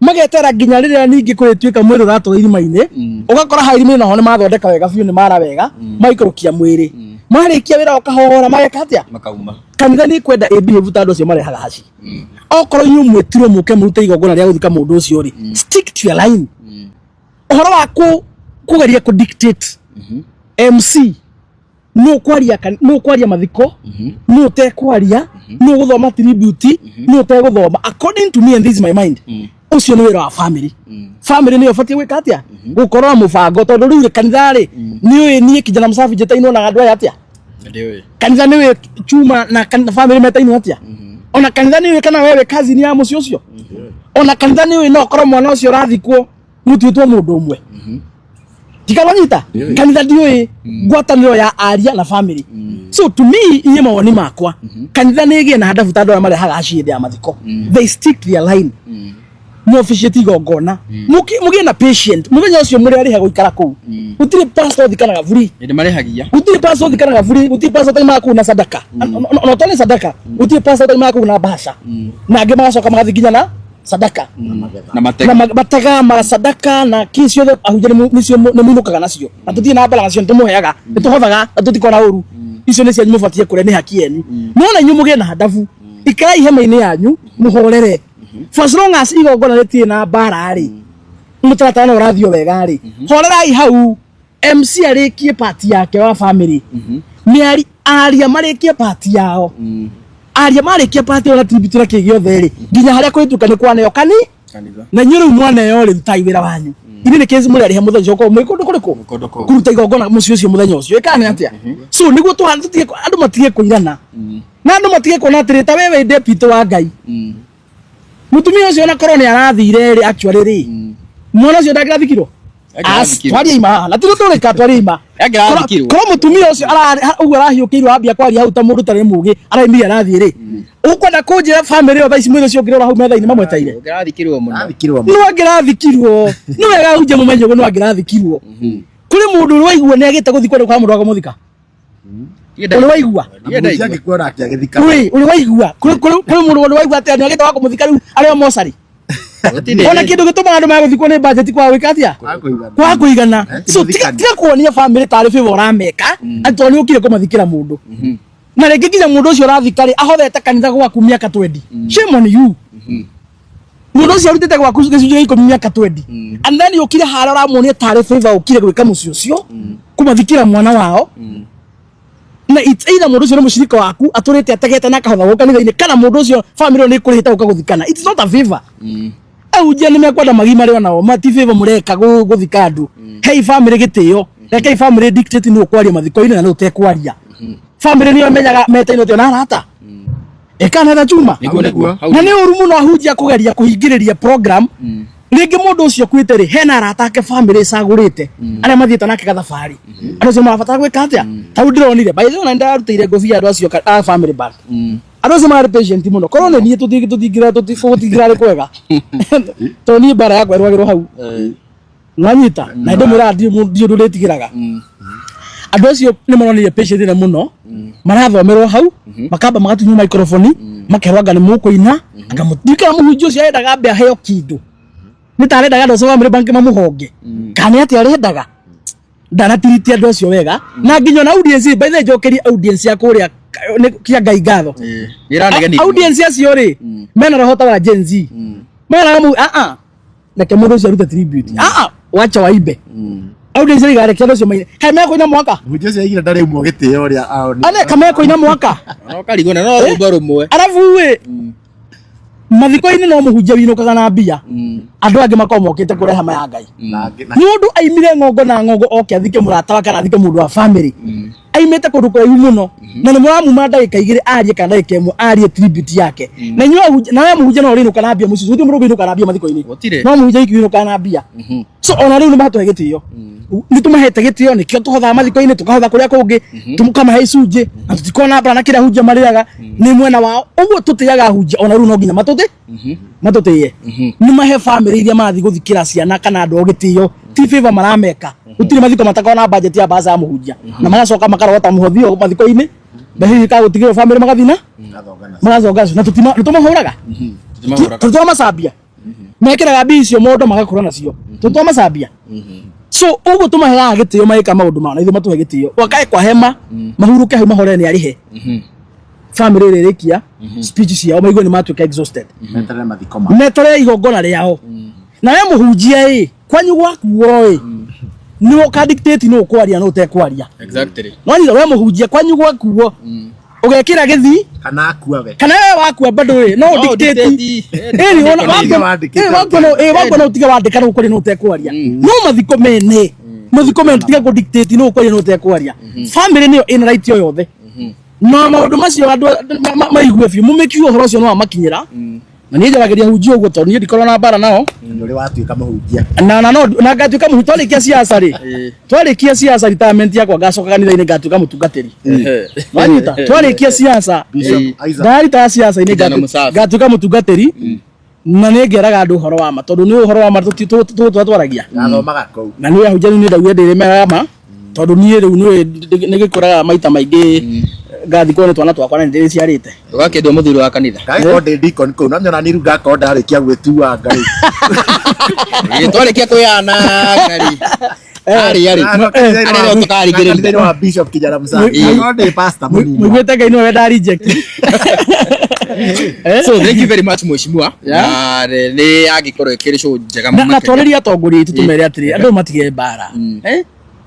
magetera nginya rĩrĩa ningĩ kũrĩtuĩka mwĩrĩ ũratwarwo irima-inĩ. Ũgakora ha irima-inĩ naho nĩ mathondeka wega biũ, nĩ mara wega, magaikũrũkia mwĩrĩ. Marĩkia wĩra ũkahora, mageka atĩa? Makauma. Kanitha nĩ kwenda ĩbehave ta andũ acio marehaga haci. Okorwo inyuĩ mwĩtirwo mũke mũrute igongona rĩa gũthika mũndũ ũcio rĩ, stick to your line. Ũhoro wa kũgeria kũ dictate MC nũ kwaria, nũ kwaria mathiko, nũ ũtekwaria, nũ gũthoma tribute, nũ ũtegũthoma, according to me, and this is my mind, ũcio nĩ wĩra wa family. Family nĩyo ĩbatiĩ gwĩka atĩa? Gũkorwo na mũbango, tondũ rĩu rĩ, kanitha rĩ nĩ ũĩ niĩ kijana msafi njĩtainwo na andũ aya atĩa? Ndiũĩ. Kanitha nĩ wĩ chuma na family metainwo atĩa? Ona kanitha nĩ ũĩ kana wewe cousin ya mũciĩ ũcio? Ona kanitha nĩ ũĩ no ũkorwo mwana ũcio ũrathikwo mũtuĩtwo mũndũ ũmwe? Tikarwanyita kanitha ndiũĩ ngwatanĩro ya aria na family. So to me, inyuĩ mawoni makwa, kanitha nĩ ĩgĩe na handabu ta andũ arĩa marehaga aci hĩndĩ ya mathiko. They stick to their line, mu officiate igongona, mũgĩe na patient mũthenya ũcio mũrĩ arĩha gũikara kũu. Gũtirĩ pastor ũthikanaga free. Nĩ marĩhagia. Gũtirĩ pastor ũthikanaga free. Gũtirĩ pastor ũtaimaga kũu na sadaka. Ona ũtarĩ sadaka, gũtirĩ pastor ũtaimaga kũu na bahasha, na angĩ magacoka magathiĩ nginya na sadaka. Na matega. Na matega ma sadaka na kĩ ciothe, ahunjia nĩcio nĩ mũinũkaga nacio, na tũtirĩ na mbara nacio, nĩ tũmũheaga, nĩ tũhothaga na tũtikona ũru. Icio nĩ cianyu, mũbatiĩ kũrĩa, nĩ haki yenyu. No na inyuĩ mũgĩe na handabu, ikarai hema-inĩ yanyu mũhorere. For as long as igongona rĩtirĩ na mbara rĩ, mũtaratara no ũrathiĩ o wega rĩ, horerai hau. MC arĩkie part yake wa family, mĩari aria marĩkie part yao, aria marĩkia part yao na tribute na kĩ gĩothe rĩ, nginya harĩa kũhĩtũka nĩ kwaneo kani Kanitha. Na inyuĩ rĩu mwaneo rĩ, rutai wĩra wanyu. Ithuĩ nĩ kĩĩ mũrĩ arĩhe mũthenya ũcio ũkorwo mwĩ kũndũ kũrĩkũ? Kũndũ kũu. Kũruta igongona mũciĩ ũcio mũthenya ũcio ĩkana nĩ atĩa? So nĩguo tũhana tũtige andũ matige kũirana na andũ matige kuona atĩrĩ ta wewe deputy wa Ngai. Mũtumia ũcio ona korwo nĩ arathire rĩ, actually rĩ, mwana ũcio ndangĩrathikirwo. Angĩrathikirwo. Twarie ima haha na tũrĩka twarie ima. Angĩrathikirwo. Korwo mũtumia ũcio ũguo arahiũkĩirwo ambia kwaria hau ta mũndũ ũtarĩ mũgĩ, araimire arathiĩ rĩ, ũkwenda kũnjĩra family ĩyo thaa ici mwĩrĩ ũcio ũngĩrora hau metha-inĩ mamweteire? Ũngĩrathikirwo mũno. Athikirwo. No angĩrathikirwo. Nĩ wega hunje mũmenye ũguo, no angĩrathikirwo. Kũrĩ mũndũ ũrĩ waigua nĩ agĩte gũthikwo nĩ kwa mũndũ wa kũmũthika? Ũrĩ waigua? Mũhunjia angĩkua nake agĩthika. Wĩ ũrĩ waigua kũrĩ mũndũ ũrĩ waigua atĩ nĩ agĩte wa kũmũthika rĩu arĩ o mocarĩ? Ona kĩndũ gĩtũmaga andũ mage gũthikwo nĩ budget kwa gwĩka atĩa? Kwa kũigana. Kwa kũigana. So Ti tiga kuonia family tarĩ favor ũrameka atĩ tondũ nĩ ũkire kũmathikĩra mũndũ, na rĩngĩ nginya mũndũ ũcio ũrathika rĩ, ahothete kanitha gwaku mĩaka 20. Shame on you. Mũndũ ũcio arutĩte gwaku gĩcunjĩ gĩa 10 mĩaka 20, and then ũkire harĩa ũramuonia tarĩ favor ũkire gwĩka mũciĩ ũcio kũmathikĩra mwana wao. Na it's either mũndũ ũcio nĩ mũcirika waku atũrĩte ategete na akahotha gũka kanitha-inĩ, kana mũndũ ũcio family ĩyo nĩ ĩkũrĩhĩte gũka gũthikana. It's not a favor. Ahunjia nĩ mekwenda magimare onao, mati favor mũreka gũthika andũ. Hei family gĩtĩo, rekei family dictate nũ ũkwaria mathiko-inĩ na nũ ũtekwaria. Family nĩyo menyaga metainwo atĩa na arata ĩkana tha chuma. Nĩguo, nĩguo. Hau Na nĩ ũru mũno ahunjia kũgeria kũhingĩrĩria program. Rĩngĩ mũndũ ũcio ũkuĩte rĩ, hena arata ake family ĩcagũrĩte arĩa mathiĩte nake gathabarĩ, andũ acio marabatara gwĩka atĩa? Ta rĩu ndĩronire, by the way, ona nĩndarutĩire ngũbia andũ acio a family bank. Andũ acio marĩ patient mũno. Korwo nĩ niĩ tũtingĩrarĩ kwega, tondũ niĩ mbara yakwa ĩrũagĩrwo hau. Nwanyita na ndĩmwĩraga ndirĩ ũndũ ndĩtigĩraga. Andũ acio nĩ maronire patient ĩno mũno, marathomerwo hau, makamba magatunywo microphone, makerwo anga nĩ mũkũina, anga mũtirikana. Mũhunjia ũcio arendaga ambe aheo kĩndũ, nĩ ta arendaga andũ acio family bank mamũhonge kana nĩ atĩa arendaga. Ndanatiritie andũ acio wega na nginya na audience. By the way, njokerie audience ya kũrĩa nĩ kĩa Ngai ngatho. Nĩranegenia. Audience acio rĩ, mena roho ta wa Gen Z, mena mu a a reke mũndũ ũcio arute tribute, a a wacha waimbe. Audience rĩ, reke andũ acio maine kaĩ mekũina mwaka. Mũhunjia ũcio aigire ndarĩ umwo gĩtĩo ũrĩa aonire. Ane kamekũina mwaka. No karigwo na no rwĩmbo rũmwe. Arabu ĩ mathiko-inĩ no mũhunjia winũkaga na mbia, andũ angĩ makorwo mokĩte kũreha maya Ngai. Na Nĩ ũndũ aimire ng'ongo na ng'ongo oke athike mũrata wake kana athike mũndũ wa family aimĩte kũndũ kũraihu mũno, na nĩ mũramuma ndagĩka 2 arie kana ndagĩka 1 arie tribute yake. Na inyuĩ na we mũhunjia no ũrĩinũka na mbia mũciĩ. Gũtirĩ mũndũ ũngĩinũka na mbia mathiko-inĩ. Gũtirĩ. No mũhunjia wiki ũinũkaga na mbia. So ona rĩu nĩ matũhe gĩtĩo, nĩ tũmahete gĩtĩo, nĩkĩo tũhothaga mathiko-inĩ, tũkahotha kũrĩa kũngĩ, tũkamahe icunjĩ, na tũtikoragwo na mbara na kĩrĩa hunjia marĩaga nĩ mwena wao. Ũguo tũtĩaga hunjia, ona rĩu no nginya matũtĩye. Nĩ mahe family iria marathiĩ gũthikĩra ciana kana andũ ao gĩtĩo, ti favor marameka. Gũtirĩ mathiko matakoragwo na budget ya mbaca ya mũhunjia, na magacoka makarogota mũhothi ũyũ mathiko-inĩ, mbeca ici ikagũtigĩrwo family, magathiĩ na magaconga na nĩtũmahũraga, tũtwamacambia, mekĩraga mbia icio mondo magakũra nacio, tũtwamacambia. So ũguo tũmaheaga gĩtĩo magĩka maũndũ mao, na ithuĩ matũhe gĩtĩo, wakae kwa hema, mahurũke hau, mahorere nĩ arĩhe family ĩrĩa ĩrĩkia speech ciao, maigue nĩ matuĩka exhausted. Meterere mathiko ma. Meterere igongona rĩao. Na we mũhunjia ĩ kwanyu gwakuo ĩ nĩ ũka dictate nũ ũkwaria nũ ũtekwaria. Nwanyita we mũhunjia kwanyu gwakuo ũgekĩra gĩthii Kana akua we. Kana we wakua bado ĩ no dictate. Ĩni ona Ũtige wandĩkĩte. Wakua no ĩ wakua no ũtige wandĩka nũ ũkwaria nũ ũtekwaria. No mathiko mene, mathiko mene tiga kũ dictate nũ ũkwaria nũ ũtekwaria. Family nĩyo ĩna right o yothe na maũndũ macio. Andũ maigue biũ, mũmĩkiu ũhoro ũcio no amakinyĩra, na niĩ njaragĩria hunjia ũguo tondũ niĩ ndikorwo na mbara nao. Nĩ ũrĩ watuĩka mũhunjia. Na no na ngatuĩka mũhu twarĩkia siasa rĩ, twarĩkia siasa, retirement yakwa, ngacoka kanitha-inĩ, ngatuĩka mũtungatĩri. Wanyita? Twarĩkia siasa, Bishop Isaac. ndarita siasa-inĩ, Kijana mũsafi. ngatuĩka mũtungatĩri, na nĩ ngeraga andũ ũhoro wa ma, tondũ nĩ ũhoro wa ma tũtũra twaragia. Nathomaga kũu. Na niĩ ahunjia rĩu nĩ ndaugire ndĩrĩmeraga ma, tondũ niĩ rĩu nĩ nĩ gĩkũraga maita maingĩ ngathikwo nĩ twana twakwa na nĩ ndĩrĩciarĩte. Ũgakĩndwo mũthuri wa kanitha. Ngagĩkorwo ndĩ deacon kũu, no nyona niĩ rĩu ngakorwo ndarĩkia gwĩtuanga rĩu. Twarĩkia kwĩyana ngari arĩ arĩ arĩ no tũkarigĩrĩria. Kanitha-inĩ wa Bishop Kijana Musafi. Ngakorwo ndĩ pastor mũnini. Mũiguĩte Ngai nĩwe wenda reject. So thank you very much, mheshimiwa, na nĩ angĩkorwo ĩkĩrĩ show njega Na makĩria. twarĩrie atongoria aitũ, tũmere atĩrĩ, andũ matige mbara. Eh?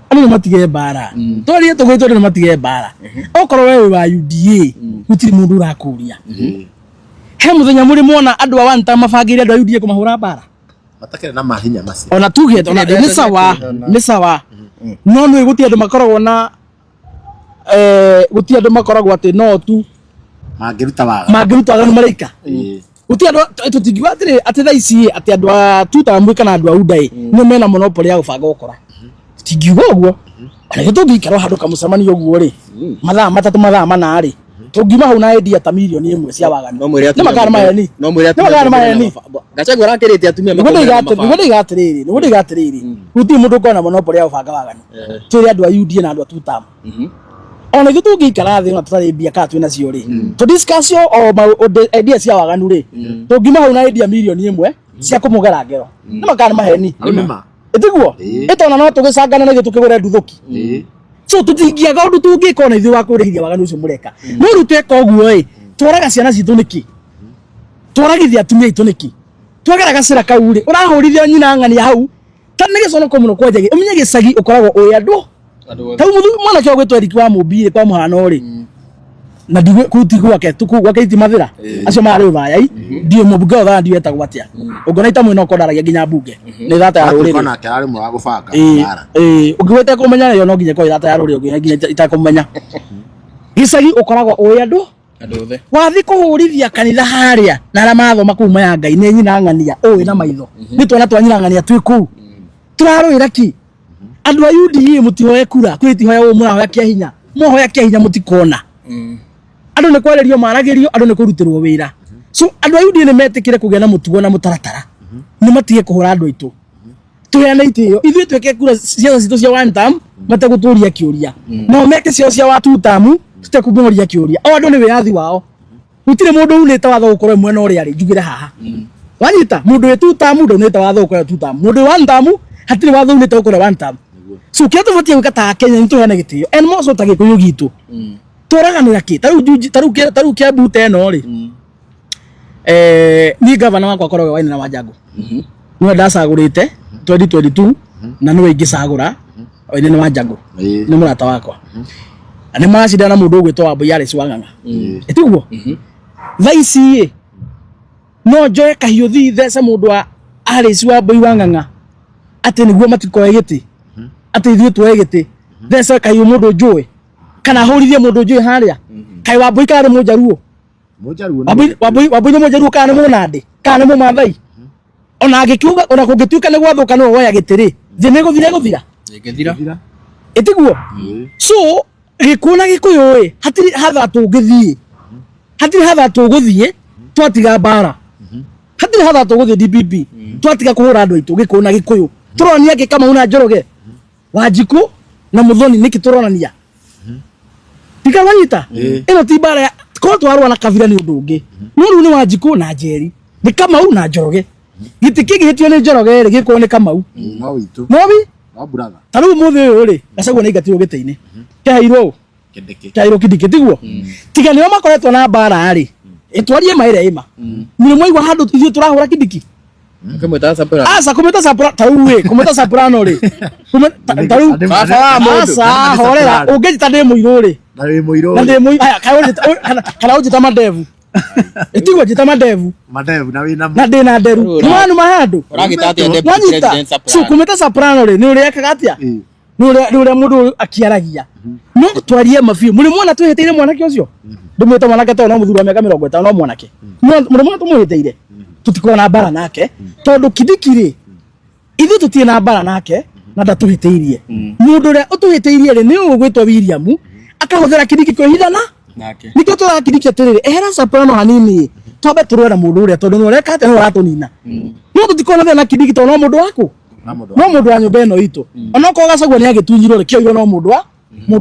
Andũ matige mbara. Twarĩrie atongoria aitũ, andũ matige mbara. Okorwo we wĩ wa UDA, gũtirĩ mũndũ ũrakũria. He mũthenya mũrĩ mwona andũ a one term mabangĩire andũ a UDA kũmahũra mbara? Matakĩrĩ na mahinya macio. Ona tuge ona nĩ sawa, nĩ sawa, no nĩ gũtirĩ andũ makoragwo na gũtirĩ andũ makoragwo atĩ no tu Mangĩruta waga. Mangĩruta waganu maraika. Gũtirĩ andũ tũtingiuga atĩrĩ atĩ thaa ici atĩ andũ a tutamwe kana andũ a UDA nĩ mena monopoly ya gũbanga ũkora. Tũtingiuga ũguo. Ona ithuĩ tũngĩikara o handũ kamũcemanio ũguo rĩ, mathaa 3, mathaa 4 rĩ, tũngiuma hau na idea ta 1 mirioni cia waganu. No mwĩre Nĩ makana maheni. No mwĩre Nĩ makana maheni. Gachagua arakĩrĩte atumia nĩguo ndaiga atĩrĩrĩ, nĩguo ndaiga atĩrĩrĩ, gũtirĩ mũndũ ũkoragwo na monopoly ya gũbanga waganu. Twĩre andũ a UDA na andũ a tutam, ona ithuĩ tũngĩikara thĩ ona tũtarĩ mbia kana twĩ nacio rĩ, tũ discuss o idea cia waganu rĩ, tũngiuma hau na idea 1 mirioni cia kũmũgera ngero. Nĩ makana maheni? Hau nĩ ma. Ĩtiguo? Ĩĩ. Ĩtona no tũgĩcangane na ithuĩ tũkĩgũre nduthũki. So tũtingĩaga ũndũ tũngĩka ona ithuĩ wa kwĩrĩhithia waganu ũcio mũreka. No rĩu tweka ũguo ĩ, tworaga ciana citũ nĩkĩ? Tworagithia atumia aitũ nĩkĩ? Twagera gacĩra kau rĩ, ũrahũrithia nyina ng'ania hau ta nĩ gĩconoko mũno. Kwanja ũmenye gĩcagi ũkoragwo ũĩ andũ tau mwanake ũgwĩtwo Eric wa Mũmbi rĩ, kwa mũhano rĩ, na ndigwe kũu ti gwake tu, kũu gwake itimathĩra acio marĩ ũthayai, ndiũ mũmbunge wa ũthaya, ndiũ etagwo atĩa, ũngĩona ita mwena ũkorwo ndaragia nginya mbunge nĩ thata ya Atuĩka rũrĩrĩ. Onake ararĩ ũmwe wa gũbanga mbara. Ĩĩ, ũngĩgwĩte kũmenya yo no nginya ĩkorwo ĩthata ya rũrĩrĩ, ũngĩona nginya itakũmenya. Gĩcagi ũkoragwo ũĩ andũ. Andũ othe. Wathi kũhũrithia kanitha harĩa na arĩa marathoma kũu maya Ngai nĩ nyina ng'ania ũĩ na maitho nĩ twana twa nyina ng'ania twĩ kũu tũrarũĩra ki. Andũ a UDA mũtihoe kura kwĩ tihoya ũũ mũrahoya kĩa hinya, mwahoya kĩa hinya mũtikona. Andũ nĩ kwarĩrio maragĩrio, andũ nĩ kũrutĩrwo wĩra. So andũ a UDA nĩ metĩkĩre kũgĩa na mũtugo na mũtaratara, nĩ matige kũhũra andũ aitũ, tũheane itĩo ithuĩ twĩke kura ciaca citũ cia one term mategũtũria kĩũria, nao meke ciao cia wa two term tũtekũmoria kĩũria. O andũ nĩ wĩyathi wao, gũtirĩ mũndũ unĩte watho gũkorwo mwena ũrĩa arĩ. Njugĩre haha wanyita, mũndũ wĩ two term ndaunĩte watho gũkorwo two term, mũndũ wĩ one term hatirĩ watho unĩte gũkorwo one term. So kĩrĩa tũbatiĩ gwĩka ta Kenya nĩ tũheane gĩtĩo, and more so ta Gĩkũyũ gitũ tũraganĩra kĩ tarĩu Juji- tarĩu tarĩu Kiambu ta ĩno rĩ, niĩ gavana wakwa akoragwo Wainaina wa Njangu, nĩwe ndacagũrĩte 2022 na nĩwe ingĩcagũra. Wainaina wa Njangu nĩ mũrata wakwa na nĩ maracindana na mũndũ ũgwĩtwo Wambui Alice wa Ng'ang'a. Ĩtiguo thaa ici ĩ no njoe kahiũ thiĩ thece mũndũ wa Alice Wambui wa Ng'ang'a atĩ nĩguo matikoe gĩtĩ, atĩ ithuĩ tuoe gĩtĩ, thece kahiũ mũndũ njũĩ kana hũrithie mũndũ njũĩ harĩa. Kaĩ Wambui kana nĩ Mũnjaruo? Mũnjaruo. Wambui nĩ Mũnjaruo kana nĩ Mũnandĩ kana nĩ Mũmathai? Ona angĩkiuga, ona kũngĩtuĩka nĩ gwathũka nĩwe woya gĩtĩ rĩ, thĩ nĩ ĩgũthira, ĩgũthira. Ĩngĩthira. Ĩtiguo? So Gĩkũyũ na Gĩkũyũ ĩ hatirĩ hatha tũngĩthiĩ, hatirĩ hatha tũgũthiĩ twatiga mbara, hatirĩ hatha tũgũthiĩ DPP twatiga kũhũra andũ aitũ. Gĩkũyũ na Gĩkũyũ tũronania kĩ? Kamau na Njoroge, Wanjikũ na Muthoni, nĩkĩ tũronania? Tikawanyita ĩno ti mbara ya korwo twarũa na kabira nĩ ũndũ ũngĩ, no rĩu nĩ Wanjikũ na Njeri, nĩ Kamau na Njoroge. Gĩtĩ kĩngĩhĩtio nĩ Njoroge rĩ, gĩkorwo nĩ Kamau. No witũ. No wi No brother. Ta rĩu mũthĩ ũyũ rĩ, Gachagua nĩ aingatirwo gĩtĩ-inĩ kĩaheirwo ũ? Kindiki. Kĩaheirwo Kindiki. Tiguo? Tiga nĩo makoretwo na mbara rĩ, ĩtwarie ma ĩrĩa ĩma mũrĩ mwaigua handũ ithuĩ tũrahũra Kindiki? Ũkĩmwĩta Soprano. Aca, kũmwĩta Soprano ta rĩu ĩ, kũmwĩta Soprano rĩ, ta rĩu Baba wa mũndũ. Aca, horera, ũngĩnjĩta ndĩ mũirũ rĩ, Na wĩ mũirũ. Na ndĩ mũirũ aya, kana kana ũnjĩta mandevu, ĩtiguo njĩta mandevu. Mandevu na wĩna Na ndĩ na nderu. Ũra- Nĩ wanuma handũ. Ũragĩta atĩa deputy Wanyita. president So Soprano? kũmwĩta Soprano rĩ, nĩ ũrĩa ekaga atĩa, nĩ ũrĩa mũndũ akĩaragia. No twarie mabiũ, mũrĩ mwana twĩhĩtĩire mwanake ũcio, ndĩmwĩte mwanake tondũ no mũthuri wa mĩaka 50, no mwanake. Mũrĩ mwana tũmwĩhĩtĩire, tũtikorwo na mbara nake tondũ Kindiki rĩ, ithuĩ tũtirĩ na mbara nake na ndatũhĩtĩirie. Mũndũ ũrĩa ũtũhĩtĩirie rĩ, nĩ ũyũ ũgwĩtwo William, akahũthĩra Kindiki kwĩhithana Nake. nĩkĩo tũraga Kindiki atĩrĩrĩ, ehera Soprano hanini, twambe tũrũe na mũndũ ũrĩa tondũ nĩ ũreka atĩa, nĩ ũratũnina. No tũtikorwo na thĩna na Kindiki tondũ no mũndũ waku, Na mũndũ no mũndũ wa nyũmba ĩno itũ. Onokorwo Gachagua nĩ agĩtunyirwo rĩ, kĩoirwo no mũndũ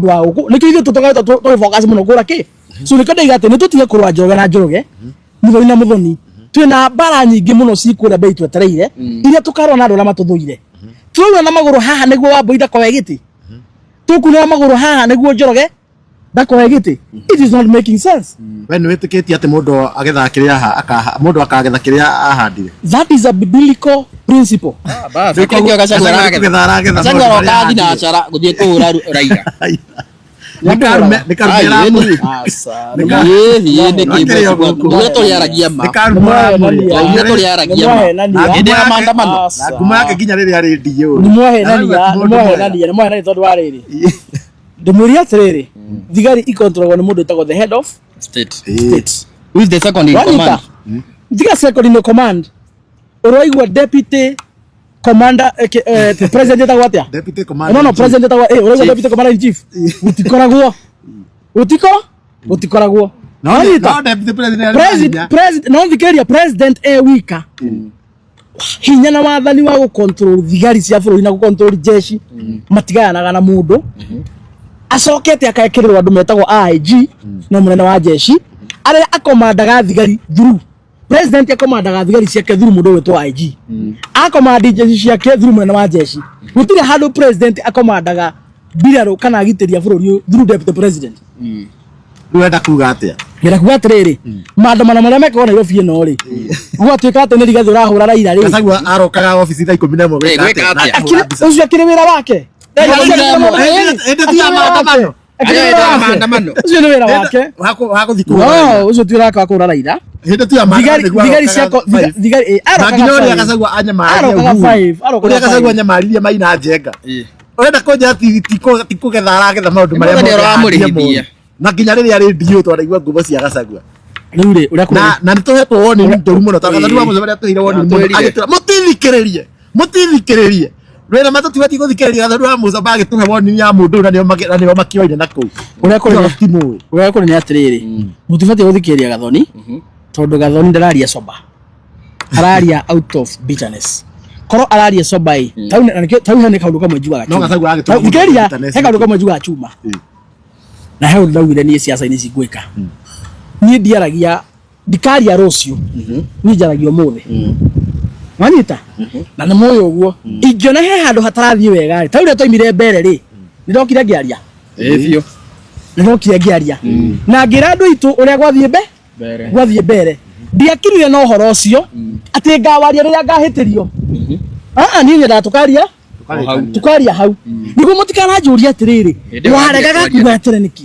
wa gũkũ. Nĩkĩo ithuĩ tũtokoretwo tũgĩfocus mũno kũra kĩ. So nĩkĩo ndaiga atĩ nĩ tũtige kũrũa Njoroge na Njoroge, Muthoni na Muthoni. Twĩna mbara nyingĩ mũno ci kũrĩa mbere twetereire, iria tũkarũa na andũ arĩa matũthũire. Tũraura na magũrũ haha nĩguo Wambui ndakoe gĩtĩ, tũkunĩra magũrũ haha nĩguo Njoroge ndakoe gĩtĩ. It is not making sense. We nĩ wĩtĩkĩtie atĩ mũndũ agethaga kĩrĩa mũndũ akagetha kĩrĩa ahandire? That is a biblical principle. Bas, nĩkĩo Gachagua aragetha. Kũgetha aragetha Gachagua maũndũ aroka marĩa thinacara gũthiĩ kũhũra Raila. Nĩ karume, nĩ karume Ai, aramũrĩ. Aca, Ĩĩ, nĩkĩ Nĩ kĩrĩa gũkũ. Ithuĩ tũrĩaragia ma. Nĩ karume aramũrĩ. Ithuĩ tũrĩaragia ma. Nĩmwahenania. Hĩndĩ ya maandamano. Aca. Na ngumo yake nginya rĩrĩa arĩ DO. Nĩmwahenania, nĩmwahenania, nĩmwahenania tondũ wa rĩrĩ, ndĩmwĩrie atĩrĩrĩ, thigari ikontrolagwo nĩ mũndũ wĩtagwo the head of State. state. Who is the second in Wanyita? command? Tiga second in command, ũraigua deputy commander, president etagwo atĩa? Deputy commander. No, in chief. president etagwo, ũraigua Chief. deputy commander in chief gũtikoragwo, gũtikoragwo. No, Wanyita? no, deputy president arĩ na President, hinya. president, no thikĩrĩria, president e wika hinya na wathani wa gũcontrol thigari cia bũrũri na gũcontrol jeshi matigayanaga na mũndũ. Acokete akekĩrĩrwo andũ metagwo IG na mũnene wa jeshi arĩa akomandaga thigari through president. Akomandaga thigari ciake through mũndũ ũgwĩtwo IG, akomandi jeshi ciake through mũnene wa jeshi. Gũtirĩ handũ president akomandaga mbirarũ kana agitĩri a bũrũri ũyũ through deputy president. Rĩu wenda kuga atĩa? Ngĩra kuga atĩrĩrĩ, maandamano marĩa mekagwo Nairobi ĩno rĩ, gwatuĩka atĩ nĩ Rigathĩ ũrahũra Raila rĩ, Gachagua arokaga obici thaa 11 Eh, gwĩka gwĩka atĩa? Na atĩa? akahũra mbica. Ũcio akĩrĩ wĩra wake. Hĩndĩ ti ya maandamano. Akĩrĩ wĩra ya wake. maandamano. Ũcio nĩ wĩra wake. Wa gũthiĩ kũhũra Raila. No ũcio ti wĩra wake wa kũhũra Raila. Hĩndĩ tu ya maandamano Thigari, nĩguo thigari arokaga ciako five. thigari Na arokaga nginya ũrĩa five. Gachagua anyamaririe Arokaga Uhuru. five, arokaga Ũrĩa Gachagua five. anyamaririe Maina Njenga. Ũrenda kũnjĩra ti kũgetha aragetha maũndũ marĩa Mũthoni mothe ahandire ũramũrĩhithia. moru. Na nginya rĩrĩa arĩ DO twanaigua ngumo cia Gachagua. Rĩu rĩ, ũrĩa kũrĩ Na nĩ tũhetwo woni mũru mũno ta Gathoni wa Mũcomba nĩatũheire woni mũno Atwĩrire. agĩtwĩra mũtithikĩrĩrie mũtithikĩrĩrie wĩra ma tũtibatiĩ gũthikĩrĩria Gathoni wa Mũcomba agĩtũhe woni ya mũndũ ũyũ na nĩo na nĩo makĩoire na kũu. Ũrĩa kũrĩ Tondũ timũĩ. Ũrĩa kũrĩ nĩ atĩrĩrĩ, mũtibatiĩ gũthikĩrĩria Gathoni tondũ Gathoni ndararia sober, araria out of bitterness. Korwo araria sober ĩ, tau na nĩkĩo- tau he nĩ kaũndũ kamwe njugaga No chuma. Gachagua agĩtũhe Tau- mũndũ thikĩrĩria, bitterness he kaũndũ nĩkĩ? kamwe njugaga chuma na he ũndũ ndaugire niĩ ciaca-inĩ ici ngwĩka. Niĩ ndiaragia, ndikaria rũciũ, niĩ njaragia ũmũthĩ. Wanyita? Na nĩ mũĩ ũguo. Ingĩona he handũ hatarathiĩ wega rĩ, ta rĩu rĩrĩa twaimire mbere rĩ, nĩ ndokire ngĩaria. Ĩĩ biũ. Nĩ ndokire ngĩaria na ngĩra andũ aitũ ũrĩa gwathiĩ mbe Mbere. Gwathiĩ mbere ndiakirire na ũhoro ũcio atĩ ngawaria rĩrĩa ngahĩtĩrio. Aa, niĩ nyendaga tũkaria tukaria hau niguo mũtikananjũrie atĩrĩrĩ, Hĩndĩ ĩyo waregaga waria kuga atĩrĩ nĩkĩ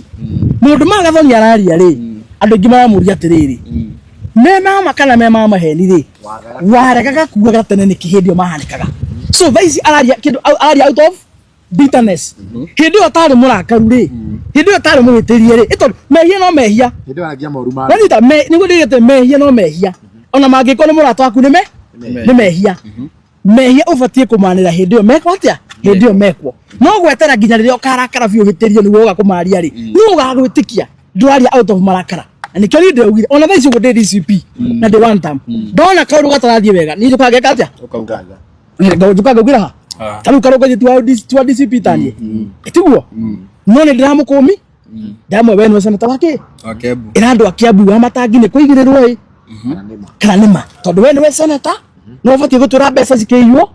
maũndũ ma Gathoni araria rĩ. Andũ aingĩ maramũria atĩrĩrĩ, me mama kana me ma maheni rĩ, waregaga kuga tene nĩkĩ hĩndĩ ĩyo mahanĩkaga? So thaa ici araria kĩndũ, araria out of bitterness. Hĩndĩ ĩyo atarĩ mũrakaru rĩ, hĩndĩ ĩyo atarĩ mũhĩtĩrie rĩ, ĩ tondũ mehia no mehia. Hĩndĩ ĩyo aragia moru ma Wanyita me niguo ndigĩte mehia no mehia, ona mangĩkorwo nĩ mũrata waku nĩ me nĩ mehia. Mehia ũbatiĩ kũmanĩra hĩndĩ ĩyo mekwo atĩa, hĩndĩ ĩyo mekwo. No gwetera nginya rĩrĩa ũkarakara biũ ũhĩtĩrio nĩguo ũga kũmaria rĩ, nĩ ũgagwĩtĩkia ndũraria out of marakara. Na nĩkĩo niĩ ndĩraugire ona thaa ici ũguo ndĩ DCP na ndĩ one term, ndona kaũndũ gatarathiĩ wega niĩ njũkaga ngeka atĩa? Ũkauga. Njũkaga ngaugĩra ha ta rĩu karũngo ti wa DCP taniĩ tiguo, no nĩ ndĩramũkũmi ndamwe we nĩwe seneta wa kĩ Wa Kiambu. Ĩra andũ a Kiambu wa matangi nĩ kũigĩrĩrwo ĩ kana nĩ ma, tondũ we nĩwe seneta no ũbatiĩ gũtwĩra mbeca cikĩiywo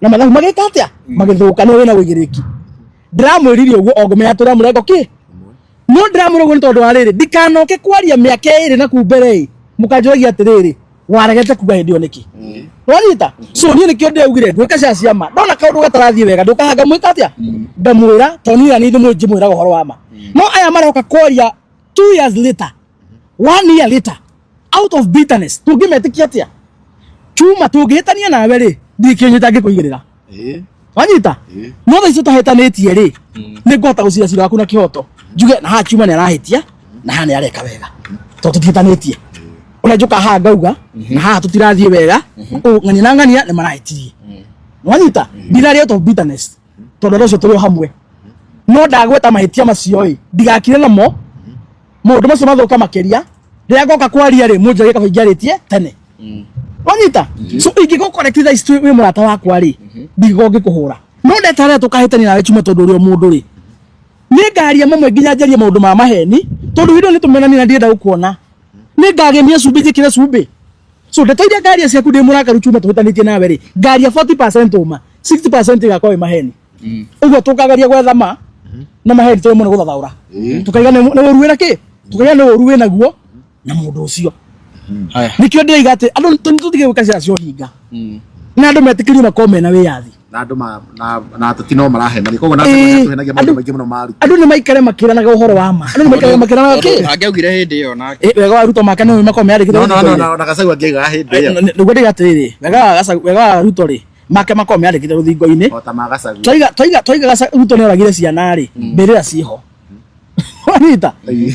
na mathabu magĩka atĩa magĩthũka, nĩwe wĩna ũigĩrĩrĩki. Ndĩramwĩrire ũguo o ngũmenya tũrĩa mũrengo kĩ, no ndĩramwĩra ũguo nĩ tondũ wa rĩrĩ, ndikanoke kwaria mĩaka ĩrĩ na kuu mbere ĩ mũkanjũragia atĩrĩrĩ, waregete kuga hĩndĩ ĩyo nĩkĩ? Wanyita? So niĩ nĩkĩo ndĩraugire ngwĩka cia ciama, ndona kaũndũ gatarathiĩ wega ndũkaha ngamwĩka atĩa, ngamwĩra, tondũ niĩ na niĩ ndĩmwĩraga ũhoro wa ma. No aya maroka kwaria 2 years later, one year later, out of bitterness, tũngĩmetĩkia atĩa? Chuma, tũngĩhĩtania nawe rĩ, ndirĩ kĩnyita ngĩkũigĩrĩra. Wanyita? No thaa ici tũtahĩtanĩtie rĩ, nĩ ngũhota gũcira cira waku na kĩhoto, njuge na haha Chuma nĩ arahĩtia na haha nĩ areka wega, tondũ tũtihĩtanĩtie. Ũrĩa njũka haha ngauga na haha tũtirathiĩ wega, ũũ ng'ania na ng'ania nĩ marahĩtirie. Wanyita? Ndiraria out of bitterness tondũ andũ acio tũrĩ o hamwe, no ndagweta mahĩtia macio ĩ ndigakire namo maũndũ macio mathũka makĩria rĩrĩa ngoka kwaria rĩ, mũnjagie kaba ingĩarĩtie tene. Wanyita? So ingĩgũ correct thaa ici wĩ mũrata wakwa rĩ, ndingĩkorwo ngĩkũhũra, no ndeterera tũkahĩtania nawe Chuma, tondũ ũrĩ o mũndũ rĩ, nĩ ngaria mamwe nginya njarie maũndũ ma maheni, tondũ hĩndĩ ĩyo nĩ tũmenanie na ndirenda gũkuona, nĩ ngagemia cumbĩ njĩkĩre cumbĩ. So ndeto iria ngaria ciaku ndĩ mũrakaru Chuma, tũhĩtanĩtie nawe rĩ, ngaria 40% ũma, 60% ĩgakorwo ĩ maheni. Ũguo tũkageria gwetha ma na maheni tũremwo nĩ gũthathaũra, tũkaiga nĩ ũru wĩna kĩ, tũkaiga nĩ ũru wĩna guo na mũndũ ũcio. Haya. Nĩkĩo ndĩraiga atĩ andũ tũtige gwĩka ciara cia ũhinga na andũ metĩkĩrio makorwo mena wĩyathi. Na andũ na ateti no marahenania, koguo na tũhenagia maũndũ maingĩ mũno ma Ruto. Andũ nĩ maikare makĩranaga ũhoro wa ma, andũ nĩ maikare makĩranaga kĩ. Angĩaugire hĩndĩ ĩyo nake. Wega wa Ruto make nĩ makorwo meandĩkĩte No no no rũthingo-inĩ. no na Gachagua angĩaugaga hĩndĩ ĩyo. Nĩguo ndĩga atĩrĩrĩ, wega wa Ruto rĩ, make makorwo meandĩkĩte rũthingo-inĩ. O ta ma Gachagua. Twaiga Ruto nĩ oragire ciana rĩ, mbĩrĩra ciĩho. Wanyita?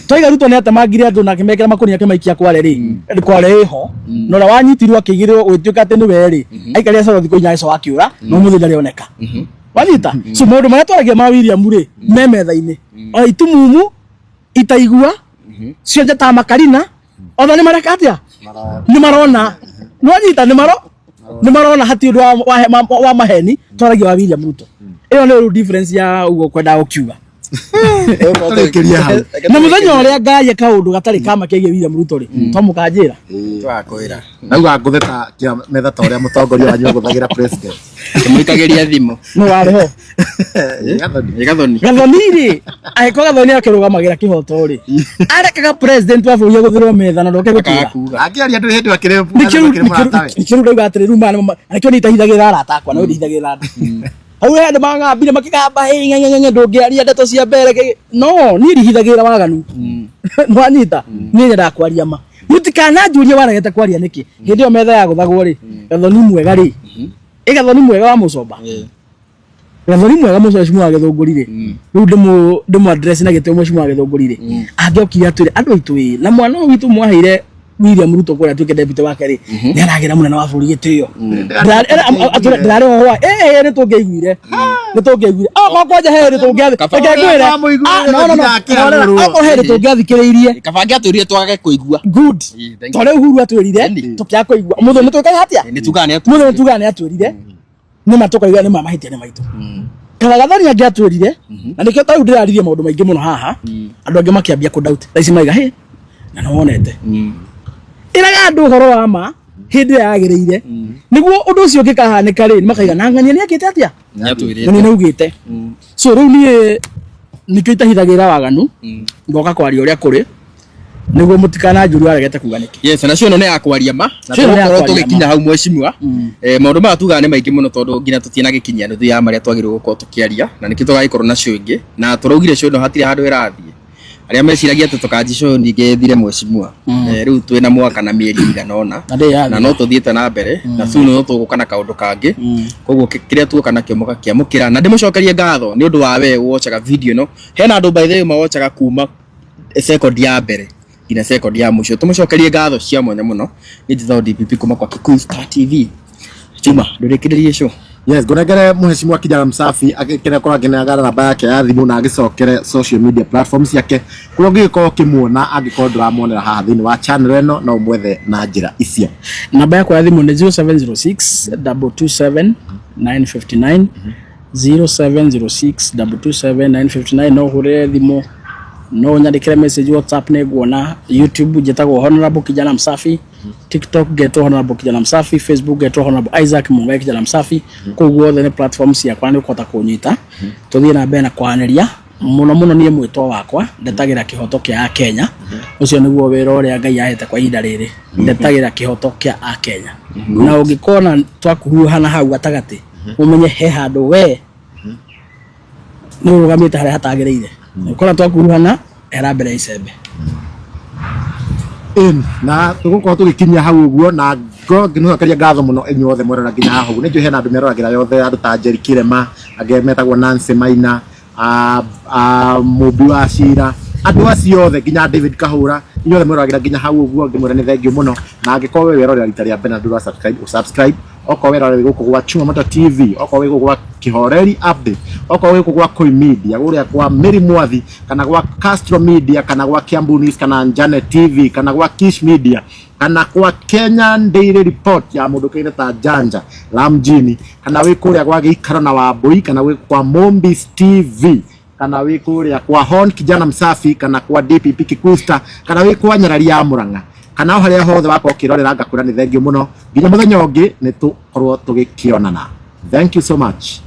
Twaiga Ruto nĩ atemangire andũ na akĩmekĩra makũnia akĩmaikia Kware rĩ, Kware ĩho na ũrĩa wanyitirwo akĩigĩrĩrwo gũgĩtuĩka atĩ nĩwe rĩ, aikarire cero thikũ 8 agĩcoka akĩũra na ũmũthĩ ndarĩ oneka. Wanyita? So maũndũ marĩa twaragia ma William rĩ, me metha-inĩ o itumumu itaigua cionje ta makarina othe nĩ mareka atĩa, nĩ marona. Nwanyita? Nĩ marona hatirĩ ũndũ wa maheni twaragia wa William Ruto. Ĩyo nĩ rĩu difference ya ũguo kwendaga gũkiuga. Tũrĩkĩrie hau. Na mũthenya ũrĩa ngaria kaũndũ gatarĩ kama kegiĩ William Ruto rĩ, twamũkanjĩra. Twakwĩra. Nauga ngũthe ta kĩa metha ta ũrĩa mũtongoria wanyu agũthagĩra president. Kĩmũikagĩria thimũ. Nĩ warĩ ho? Gathoni. Ĩ Gathoni. Gathoni rĩ, angĩkorwo Gathoni akĩrũgamagĩra kĩhoto rĩ, arekaga president wa bũrũri agũthĩrwo metha na ndoke Akaga gũtwĩra? kuga. Angĩaria ndũrĩ hĩndĩ akĩrĩ Nĩkĩo akĩrĩ mũratawe. nĩkĩo rĩu ndauga atĩrĩ, rĩu maya nĩkĩo niĩ itahithagĩrĩra arata akwa na ndihithagĩrĩra andũ. Hau he andũ mang'ambire makĩgamba, "Ĩ, ng'e, ng'e, ng'e, ndũngĩaria ndeto cia mbere no niĩ ndihithagĩrĩra waganu. Nwanyita? Niĩ nyendaga kwaria ma. Mũtikananjũrie waregete kwaria nĩkĩ hĩndĩ ĩyo metha yagũthagwo rĩ. Gathoni mwega rĩ, ĩ Gathoni mwega wa Mũcomba. Gathoni mwega mheshimiwa wa Gĩthũngũri rĩ, rĩu ndĩmũ address na gĩtĩo mheshimiwa wa Gĩthũngũri rĩ, angĩokire atwĩre andũ aitũ ĩ na mwana ũyũ witũ mwaheire William Ruto kũrĩa atuĩke deputy wake rĩ, nĩ aragĩra mũnene wa bũrũri gĩtĩo. Atwĩre ndĩrarĩ ho hwa ĩ nĩ tũngĩaiguire, nĩ tũngĩaiguire okorwo kwanja he nĩ tũngĩathi, reke ngwĩre, ah, no no no okorwo he nĩ tũngĩathikĩrĩirie. Kaba angĩatwĩrire twage kũigua. Good. Ĩĩ, thank you. Tondũ rĩu Uhuru atwĩrire Ĩni. tũkĩaga kũigua, mũthũ nĩ twĩkaga atĩa? Nĩ tugaga nĩ Mũthũ nĩ tugaga nĩ atwĩrire, nĩ ma tũkaiga nĩ ma mahĩtia nĩ maitũ. Kana Gathoni angĩatwĩrire, na nĩkĩo tarĩu ndĩraririe maũndũ maingĩ mũno haha, andũ angĩ makĩambia kũ doubt thaa ici maiga hĩ na nĩ wonete. Ĩraga andũ ũhoro wa ma hĩndĩ ĩrĩa yagĩrĩire, nĩguo ũndũ ũcio ũngĩkahanĩka rĩ, makaiga na ng'ania nĩ akĩte atĩa, Nĩ atwĩrĩte. na nĩ naugĩte. So rĩu niĩ nĩkĩo itahithagĩra waganu, ngoka kwaria ũrĩa kũrĩ, nĩguo mũtikananjũrie waregete kuga nĩkĩ. Yes, na cio ĩno nĩ ya kwaria ma, na Cio ĩno nĩ ya tũgũkorwo kwaria tũgĩkinya ma. hau mheshimiwa. Maũndũ maya tugaga nĩ maingĩ mũno tondũ nginya tũtinagĩkinyia nuthu ya marĩa twagĩrĩirwo gũkorwo tũkĩaria, na nĩkĩo tũgagĩkorwo na show ĩngĩ, na tũraugire show ĩno hatirĩ handũ ĩrathiĩ. Arĩa meciragia atĩ tũkanji show ningĩ ĩthire mheshimiwa, rĩu twĩna mwaka na mĩeri ĩigana ũna, Na ndĩrĩ yathira. na no tũthiĩte na mbere, na soon no tũgũka na kaũndũ kangĩ. Koguo kĩrĩa tuoka nakĩo mũgakĩamũkĩra, na ndĩmũcokerie ngatho nĩ ũndũ wa we wochaga video ĩno. Hena andũ by the way mawochaga kuma second ya mbere nginya second ya mũico. Tũmũcokerie ngatho cia mwanya mũno. Nĩ njĩtagwo DPP kuma kwa Kikuyu Star TV. Juma, ndũrĩkĩrĩrie show. Yes, ngũnengere mheshimiwa Kijana Msafi agĩkĩra korwo akĩnengera namba yake ya thimũ na agĩcokere social media platforms ciake kũrĩa ũngĩgĩkorwo ũkĩmuona angĩkorwo ndũramuonera haha thĩinĩ wa channel ĩno no ũmwethe na njĩra icio. Namba yakwa ya thimũ nĩ 0706 227 959, 0706 227 959. No ũhũrĩre thimũ, no ũnyandĩkĩre message WhatsApp nĩ nguona. YouTube njĩtagwo Honorable Kijana Msafi, TikTok ngetwo Honorable Kijana Msafi, Facebook ngetwo Honorable Isaac Mungai Kijana Msafi. Kũu guothe nĩ platform ciakwa nĩ ũkũhota kũnyita, tũthiĩ na mbere na kwaranĩria. Mũno mũno niĩ mwĩtwa wakwa ndetagĩra kĩhoto kĩa Akenya, ũcio nĩguo wĩra ũrĩa Ngai ahete kwa ihinda rĩrĩ, ndetagĩra kĩhoto kĩa Akenya. Na ũngĩkona twakuruhana hau gatagatĩ, ũmenye he handũ we nĩ ũrũgamĩte harĩa hatagĩrĩire. Ũkona twakuruhana, hera mbere ya icembe. Ĩni, na tũgũkorwo tũgĩkinyia hau ũguo na ngĩmũcokeria ngatho mũno inyuothe mwerora nginya haha ũguo. Nĩ njũĩ hena andũ meroragĩra yothe, andũ ta Njeri Kĩrema, angĩ metagwo Nancy Maina, Mũmbi wa Cira, andũ acio othe nginya David Kahũra, inyuothe mweroragĩra nginya hau ũguo ngĩmwĩra nĩ thengiũ mũno. Na angĩkorwo we werorera rita rĩa mbere na ndũra subscribe, ũsubscribe. Okorwo werorera wĩ gũkũ gwa Chuma Moto TV, okorwo wĩ gũkũ gwa Kĩhoreri Update, okorwo wĩ gũkũ gwa Koi Media, kũrĩa kwa Mary Mwathi, kana gwa Castro Media, kana gwa Kiambu News, kana Njane TV, kana gwa Kish Media, kana kwa Kenyan Daily Report ya mũndũ kĩine ta Janja Lamjini, kana wĩ kũrĩa gwa Gĩikaro na Wambui, kana wĩ kwa Mombis TV, kana wĩ kũrĩa kwa Hon Kijana Msafi, kana kwa DPP Kikusta, kana wĩ kwa Nyarari ya Murang'a, kana o harĩa hothe wakorwo ũkĩrorera, ngakwĩra nĩ thengiũ mũno. Nginya mũthenya ũngĩ nĩ tũkorwo tũgĩkĩonana. Thank you so much.